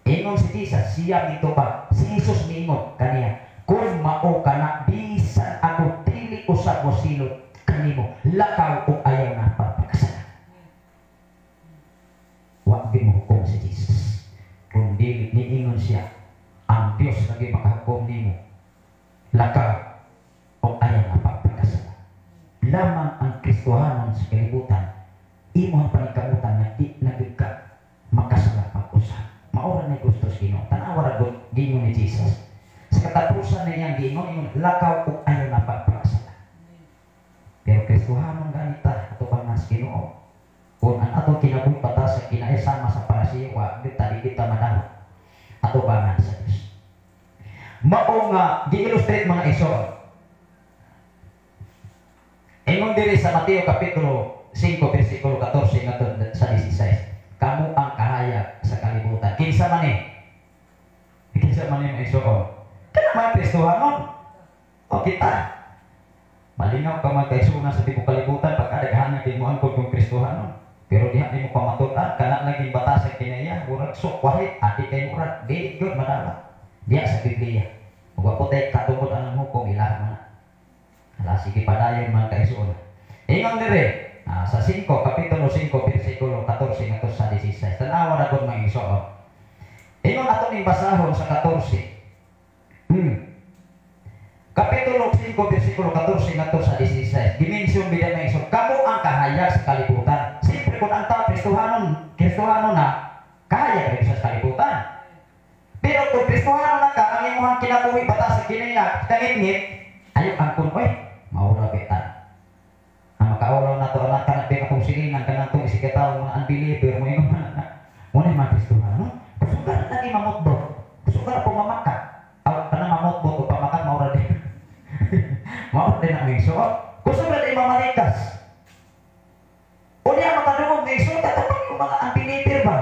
Ingon si Jesus siya mitubag. Si Jesus niingon kaniya, kung mao ka na bisan ako dili usab mosilot kanimo, lakaw og ayaw na pagpakasala. Wa gyud mohukom si Jesus. Kung dili niingon siya, ang Dios lagi makahukom nimo. Lakaw og ayaw na pagpakasala. Lamang ang Kristohanon sa kalibutan, imo ang paningkamutan nga di na gyud ka makasala pag-usab. Mao ra nay gusto sa Ginoo. Tan-awa ra gud giingon ni Jesus. Sa katapusan niyang giingon, ingon lakaw og ayaw na pagpakasala. Pero Kristohanon ganita ato bang mas Ginoo. Kung ang atong kinabuhi batas sa kinaiya sama sa parasiyo, wa gyud ta di ta madawat ato bangan sa Dios. Mao nga gi-illustrate mga igsoon. Ingon diri sa Mateo kapitulo 5 bersikulo 14 ngadto sa 16. Kamo ang kahayag sa kalibutan. Kinsa man ni? Kinsa man ni mga igsoon? Kana mga Kristohanon. O kita. Malingaw ka man kaigsoon sa tibuok kalibutan pagkadaghan nga mo angkod kung Kristohanon. Pero diha nimo pamatud-an kana laging batas sa kinaiya, murag pagsukwahi, ati kay murag, di gyud madala. Diya sa Biblia. Ug wa po tay katungod anang hukom ilaha man na. Hala, sige padayon man kaisuon. Ingon dire sa 5 kapitulo 5 bersikulo 14 ngadto sa 16. Tan-awa ra gud mga igsoon. Ingon ato ning basahon sa 14. Kapitulo 5 bersikulo 14 ngadto sa 16. Gi-mention bida mga igsoon, kamo ang kahayag sa kalibutan. Siyempre kung ang tao Kristohanon, Kristohano na, kahayag rin sa kalibutan. Pero kung Kristohano na ka, ang imong kinabuhi batas sa kini nga kangitngit, ayo ang kun oy, maura kita. Ang makaulaw na to anak kanang din akong silingan kanang tong isigataw mga unbeliever mo ingon man na. Mo na mga Kristohano, kusugar na ni mamutbot. Kusugar po mamaka. Aw kanang mamutbot o pamakat maura din. Maura din ang igsoon. Kusugar din mamalikas. Unya makadungog ni igsoon tatapang yung mga unbeliever ba?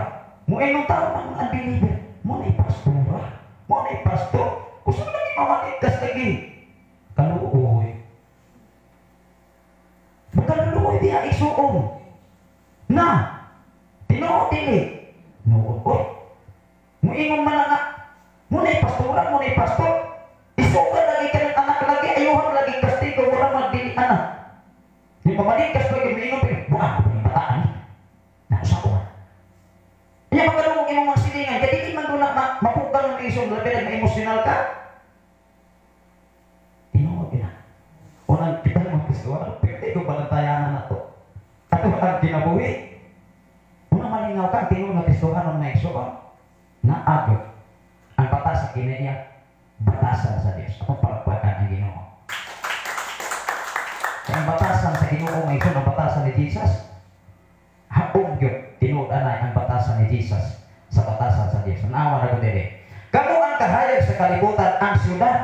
Mo ingon tao man mga unbeliever. Mo na pastora. Mo na pastor. Kusugar na ni mamalikas lagi. Kaluoy. Magkaluoy diha igsuon. Na tinuod dili. Nuod oy. Muingon man nga mo na pastora, mo na pastor. Isugan lagi ka ng anak lagi, ayuhan lagi kastigo wala magdili anak. Di mamalikas lagi muingon pero buang ko yung bataan. Nausa ko man. Iya makadungog imong mga silingan, kay dili man guna mapugang ng isong labi nag emosyonal ka. Tinuod na. Unang kita mga Kristohano, pero di ko balantayanan na to. Ato ang kinabuhi. Una malingaw ka, tinuod nga Kristohano na igsoon. Naagod. Ang batas sa kinaiya, batasan sa Dios. Atong palakpakan ang Ginoo. Kaya ang batasan sa Ginoo nga igsoon, ang batasan ni Jesus, haom gyud tinuod anay ang batasan ni Jesus sa batasan sa Dios. Naawa na ko diri. Kamo ang kahayag sa kalibutan, ang syudad.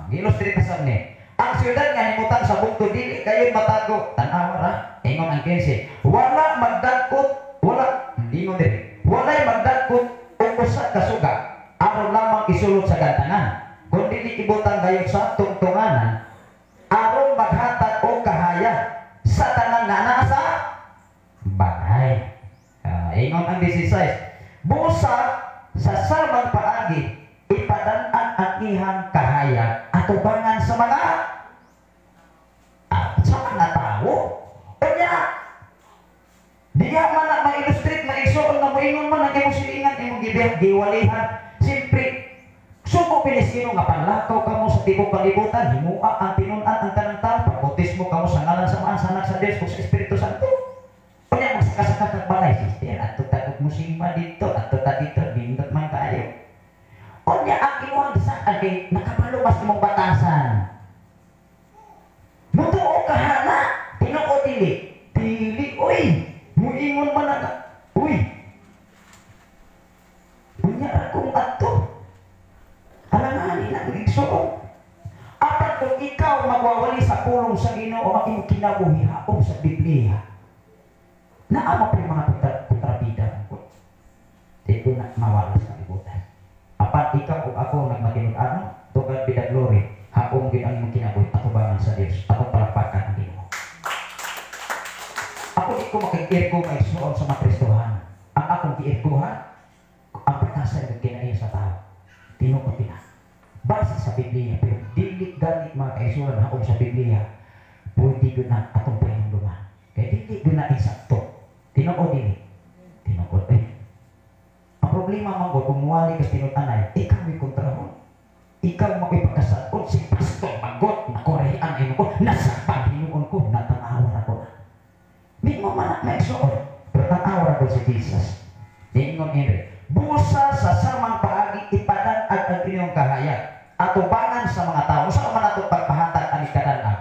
Gi-illustrate sa ni. Ang syudad nga himutan sa bungtod dili kayo matago. Tan-awa ra, ingon ang 15. Wala magdagkot, wala ingon diri. Walay magdagkot og usa ka suga aron lamang isulod sa gantangan. Kun dili ibutang gayon sa tungtunganan aron maghatag og kahayag sa tanan nga naa sa balay. Ingon ang 16. Busa sa samang paagi ipadan-an ang ihang kahayag atubangan sa mga tao. Unya diha man na ma-illustrate maigsuon na moingon man ang imong silingan imong giwalihan. Siyempre suko pinis Ginoo nga panlakaw kamo sa tibok kalibutan, himua ang tinun-an ang tanang tao, pabautismo kamo sa ngalan sa Amahan, sa Anak, sa Dios ug sa Espiritu Santo. Unya magsaka-saka kag balay, sister, adto ta og musimba dito, adto ta dito, nindot man kaayo. Unya ang imuhang gisaan kay nakabalo mas imong batasan. Mutuo ka hana, tinuod dili. Dili oy, muingon man na, uy. Unya ra kung adto. Alanganin ang igsuon. Apan kung ikaw magwawali sa pulong sa Ginoo ang imong kinabuhi haom sa Biblia. Naa pa yung mga kontrabida ko. Di ko na mawala sa kalibutan. Apan ikaw ug ako nagmatinud-ano, to God be the glory. Haom gyud ang imong kinabuhi atubangan sa Dios. Atong palakpakan ang Ginoo. Ako di ko makig-irgo maigsuon sa mga Kristohanon. Ang akong giirgohan, ang batasan ng kinaiya sa tao. Tinuod pina. Base sa Biblia, pero dili gani mga kaisuran haom sa Biblia, pwede gyud na atong pahinumduman. Kay dili gyud na insakto. Tinuod dili. Tinuod eh. Ang problema man gud kung muwali kas tinud-anay, ikaw may kontrahon. Ikaw mako'y pagkasakot si pastor magot nakorehan ay ko nasa Panginoon ko natanawa ako na. Di mo man na maigsuon, pero tanawa ako si Jesus. Ingon ini, busa sa samang paagi ipadan-ag ang inyong kahayag atubangan sa mga tao. Unsa man ato pagpahatag ani kadan-ag?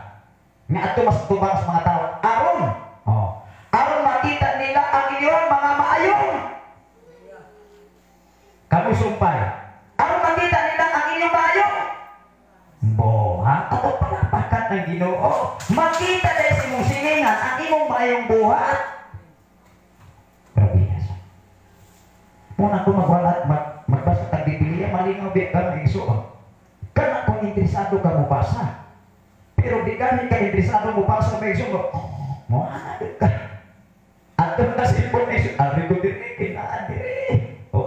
Nga ato mas tubang sa mga tao aron aron makita nila ang inyong mga maayong kamoy sumpay. Aron makita nila ang inyong maayong buhat. Ato palakpakan ang Ginoo. Makita dahil sa imong silingan ang imong maayong buhat. Grabe na siya. Muna ko magwalat, magbasa tag Biblia, malingaw biya ka ng igsuon. Kana kung interesado ka mo basa. Pero di gani ka interesado mo basa may igsuon, mo ana ka. Ato na simpon na igsuon, ari ko diri, kinaan diri. O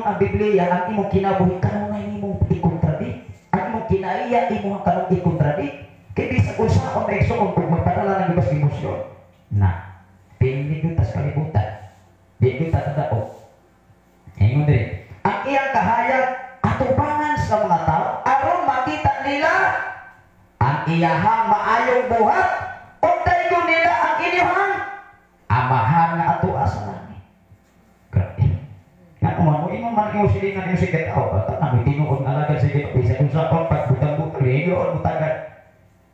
ang Biblia, ang imong kinabuhi kanunay nimong i-contradict. Ang imong kinaiya imong kanong i-contradict. Kay bisag unsaon na igsoon kung magpadala ng ibas emosyon. Na, pili gyud tas kalibutan. Di gyud ta tadaog. Ingon diri, ang iyang kahayag atubangan sa mga tao aron makita nila ang iyahang maayong buhat ug daygon nila ang inyong amahan nga atoa sa langit. Grabe. Nga man mo ingon man imong silingan imong sige tao, tanan mo tinuod nga alagad sa Ginoo bisan kung sa pagbutang-butang ingon mo tagad.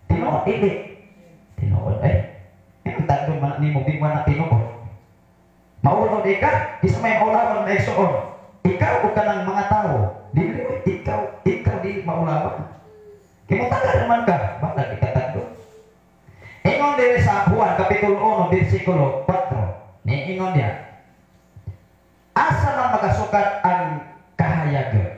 Tinuod dili. Tinuod ay. Ang tagdon man nimo di man na tinuod. Maulaw di ka, isa may maulawan na igsoon. Ikaw o kanang mga tao, dili ikaw, ikaw dili maulawan. Kay mo tagal naman ka, bakit ikatagdo? Ingon diri sa Juan kapitulo 1 bersikulo 4. Niingon diya. Asa man magasukat ang kahayag yun?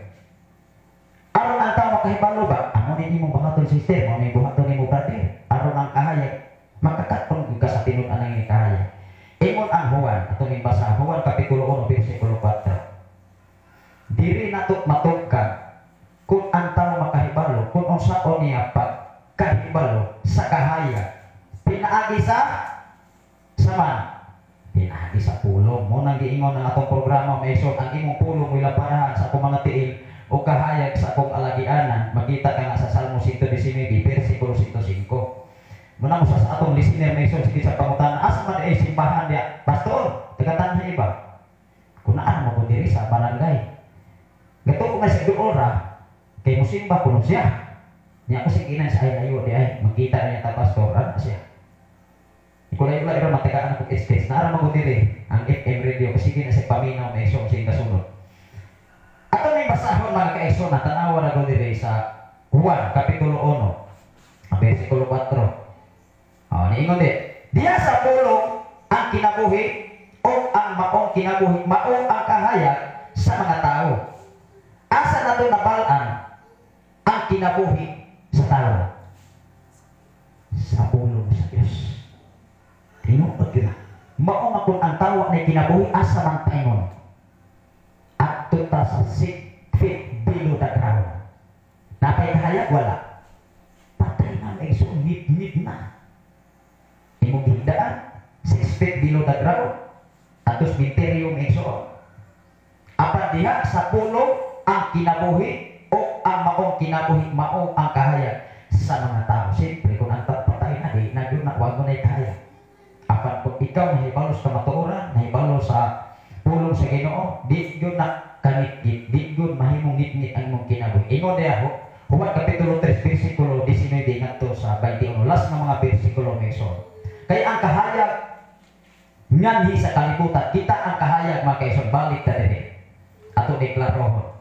Aron ang tao makahibalo ba? Ano ni imong buhaton sister? Mo ni buhaton nimo brother? Aron ang kahayag makakaton gyud ka sa tinud-an ng kahayag. Ingon ang Juan, atong ibasa Juan kapitulo 1 bersikulo 4. Diri nato matugkag kung ang tao makahibalo, kung unsaon niya pagkahibalo sa kahayag. Pinaagi sa saman, pinaagi sa pulong. Mo nang giingon ang atong programa maison, ang imong pulong mo parahan sa akong mga tiil o kahayag sa akong alagianan. Makita ka nga sa Salmo 119 versikulo 105. Muna mo sa atong listener maison sige sa pangutana, asa man ay simbahan diya? Pastor, taga-tanhay ba? Kung naan mo ko diri sa barangay. Gato ko nga sa ora, kay musimba kuno siya. Niya ako sige sa ay layo di ay makita niya ta pastor ana siya. Kulay-kulay ra matagaan akong space. Naara mo diri ang FM radio kasi sige na sa paminaw may isong sing kasunod. Ato may basahon mga kaigsoon na tanawa ra ko diri sa Juan kapitulo 1 versikulo 4. Oh, niingon di. Diya sa pulong ang kinabuhi o ang maong kinabuhi, mao ang kahayag sa mga tao. Asa nato nabal-an ang kinabuhi sa tao? Sa pulong sa Dios. Tinuod gyud na. Mao nga kung ang tawo na kinabuhi asa man paingon. Adto ta sa 6 feet below the ground. Napay kahayag wala. Patay na may ngit-ngit na. Imong gihigdaan 6 feet below the ground. Atos minteryo may igsoon. Apan diha sa pulong ang kinabuhi o ang maong kinabuhi, mao ang kahayag sa mga tao. Siyempre, kung ang patay na, di na yun na, wag mo na ikahayag. Apan kung ikaw nahibalo sa kamatuoran, nahibalo sa pulong sa Ginoo, di yun na kangit-ngit, di yun mahimong ngit-ngit ang imong kinabuhi. Ingon diha ho, Juan kapitulo 3 versikulo 19 ngadto sa 21, last nga mga versikulo may igsoon. Kay ang kahayag nganhi sa kalibutan, kita ang kahayag mga kaigsoon, balik ta diri. Ato deklarohon.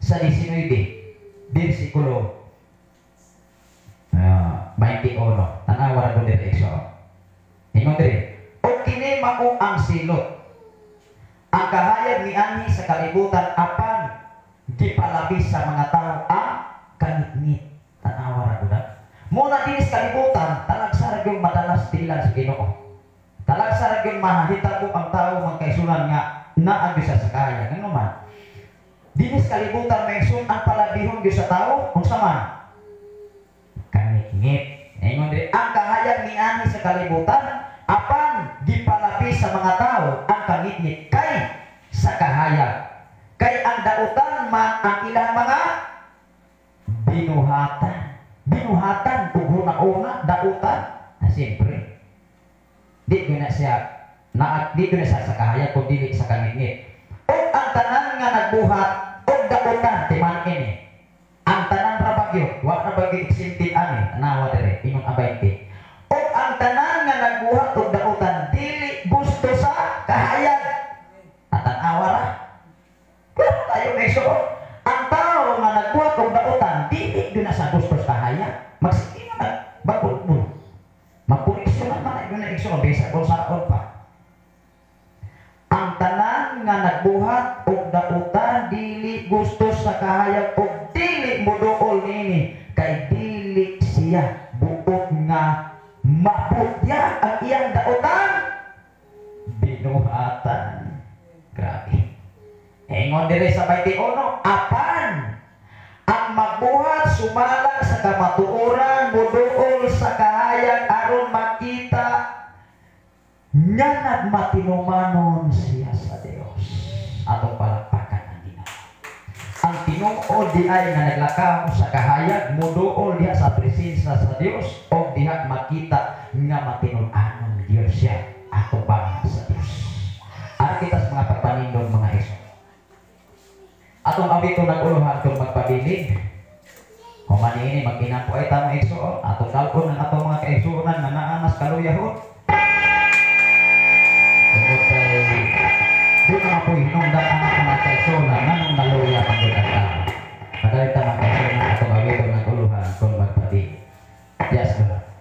Sa 19, versikulo 21, tanawa ra ko diri igsoon. Ingon diri, o kini mao ang silot. Ang kahayag mianhi sa kalibutan apan gipalabi sa mga tao ang kangitngit. Tanawa ra gud. Muna dinis kalibutan, talagsa ra gyud madalas tilan sa Ginoo. Talagsa ra gyud mahitabo ang tao magkaisunan nga naa gyud sa kahayag. Ngano man? Dinis kalibutan may igsoon ang palabihon gyud sa tao unsa man? Kangitngit. Ingon diri, ang kahayag mianhi sa kalibutan apan gipalabi sa mga tao ang kangitngit kay sa kahayag. Kay ang dautan man ang ilang mga binuhatan. Binuhatan ug una-una dautan. Na siyempre, di ko na siya na di ko na siya sa kahayag kung dili sa kangitngit. O ang tanan nga nagbuhat og dautan timan ini. Ang tanan ra bagyo, wa ra bagyo exempted ani, tanawa dire ingon ang 20. O ang tanan nga nagbuhat og dautan dili gusto sa kahayag. Tanawa ra. Pero tayo may suot. Ang tao nga nagbuhat og dautan dili gyud na sa gusto sa kahayag. Magsige na bagulbul. Magkoneksyon man na gyud na igsoon bisan kung saon pa. Ang tanan nga nagbuhat og dautan dili gusto sa kahayag og dili moduol niini kay dili siya buot nga maputya ang iyang dautan binuhatan. Grabe. Ingon diri sa 21, apan ang magbuhat sumala sa kamatuoran moduol sa kahayag aron makita nga nagmatinumanon siya sa Dios. Atong palakpakan ang Ginoo. Ang tinuod di ay nga naglakaw sa kahayag moduol diha sa presensya sa Dios o diha makita nga matinud-anon Dios siya atubang sa Dios. Ara kita sa mga pagpanindog mga iso. Atong awito nag-uluhan kung magpabilin. Human niini magkinampo ay tamang igsoon. Atong dalon ang atong mga kaigsuonan nga naanas kaluyahon. Tungod kay di na po hinungdan ang mga kaigsuonan nganong naluya panggod ang tao. Padayon ta mga kaigsuonan atong awito nag-uluhan kung magpabilin. Yes, Lord.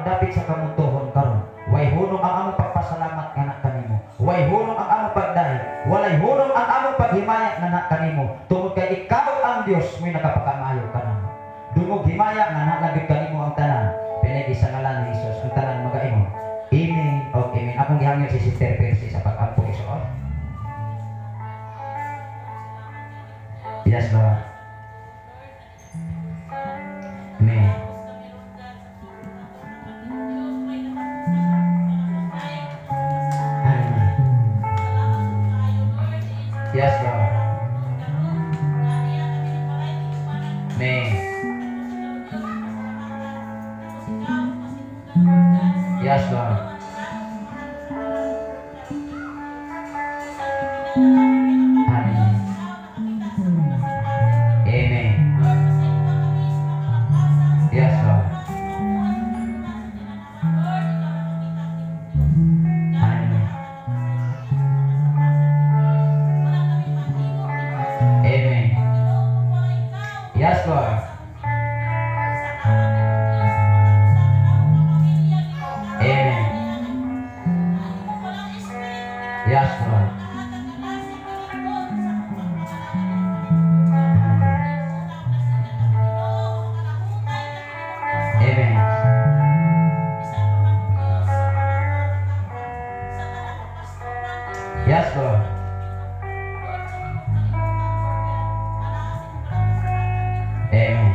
dapit sa kamuntuhon karon. Way hunong ang among pagpasalamat nga na kanimo. Way hunong ang among pagdahi. Walay hunong ang among paghimaya nga na kanimo. Tungod kay ikaw ang Dios mo'y nakapakamayo kanamo. Dungog himaya nga na lang kanimo ang tanan. Pinagi sa ngalan ni Jesus ang tanan magaingon. Amen o amen. Akong gihangyo si Sister Percy sa pag-ampo igsoon. Yes, Lord. Amen. Amen. Yes, Lord. Amen. Yes, Lord. Amen. Amen. Yes, Lord. Amen. Amen. Yes, Lord. Amen. Yes, Lord. Amen. Yes, Lord. Amen.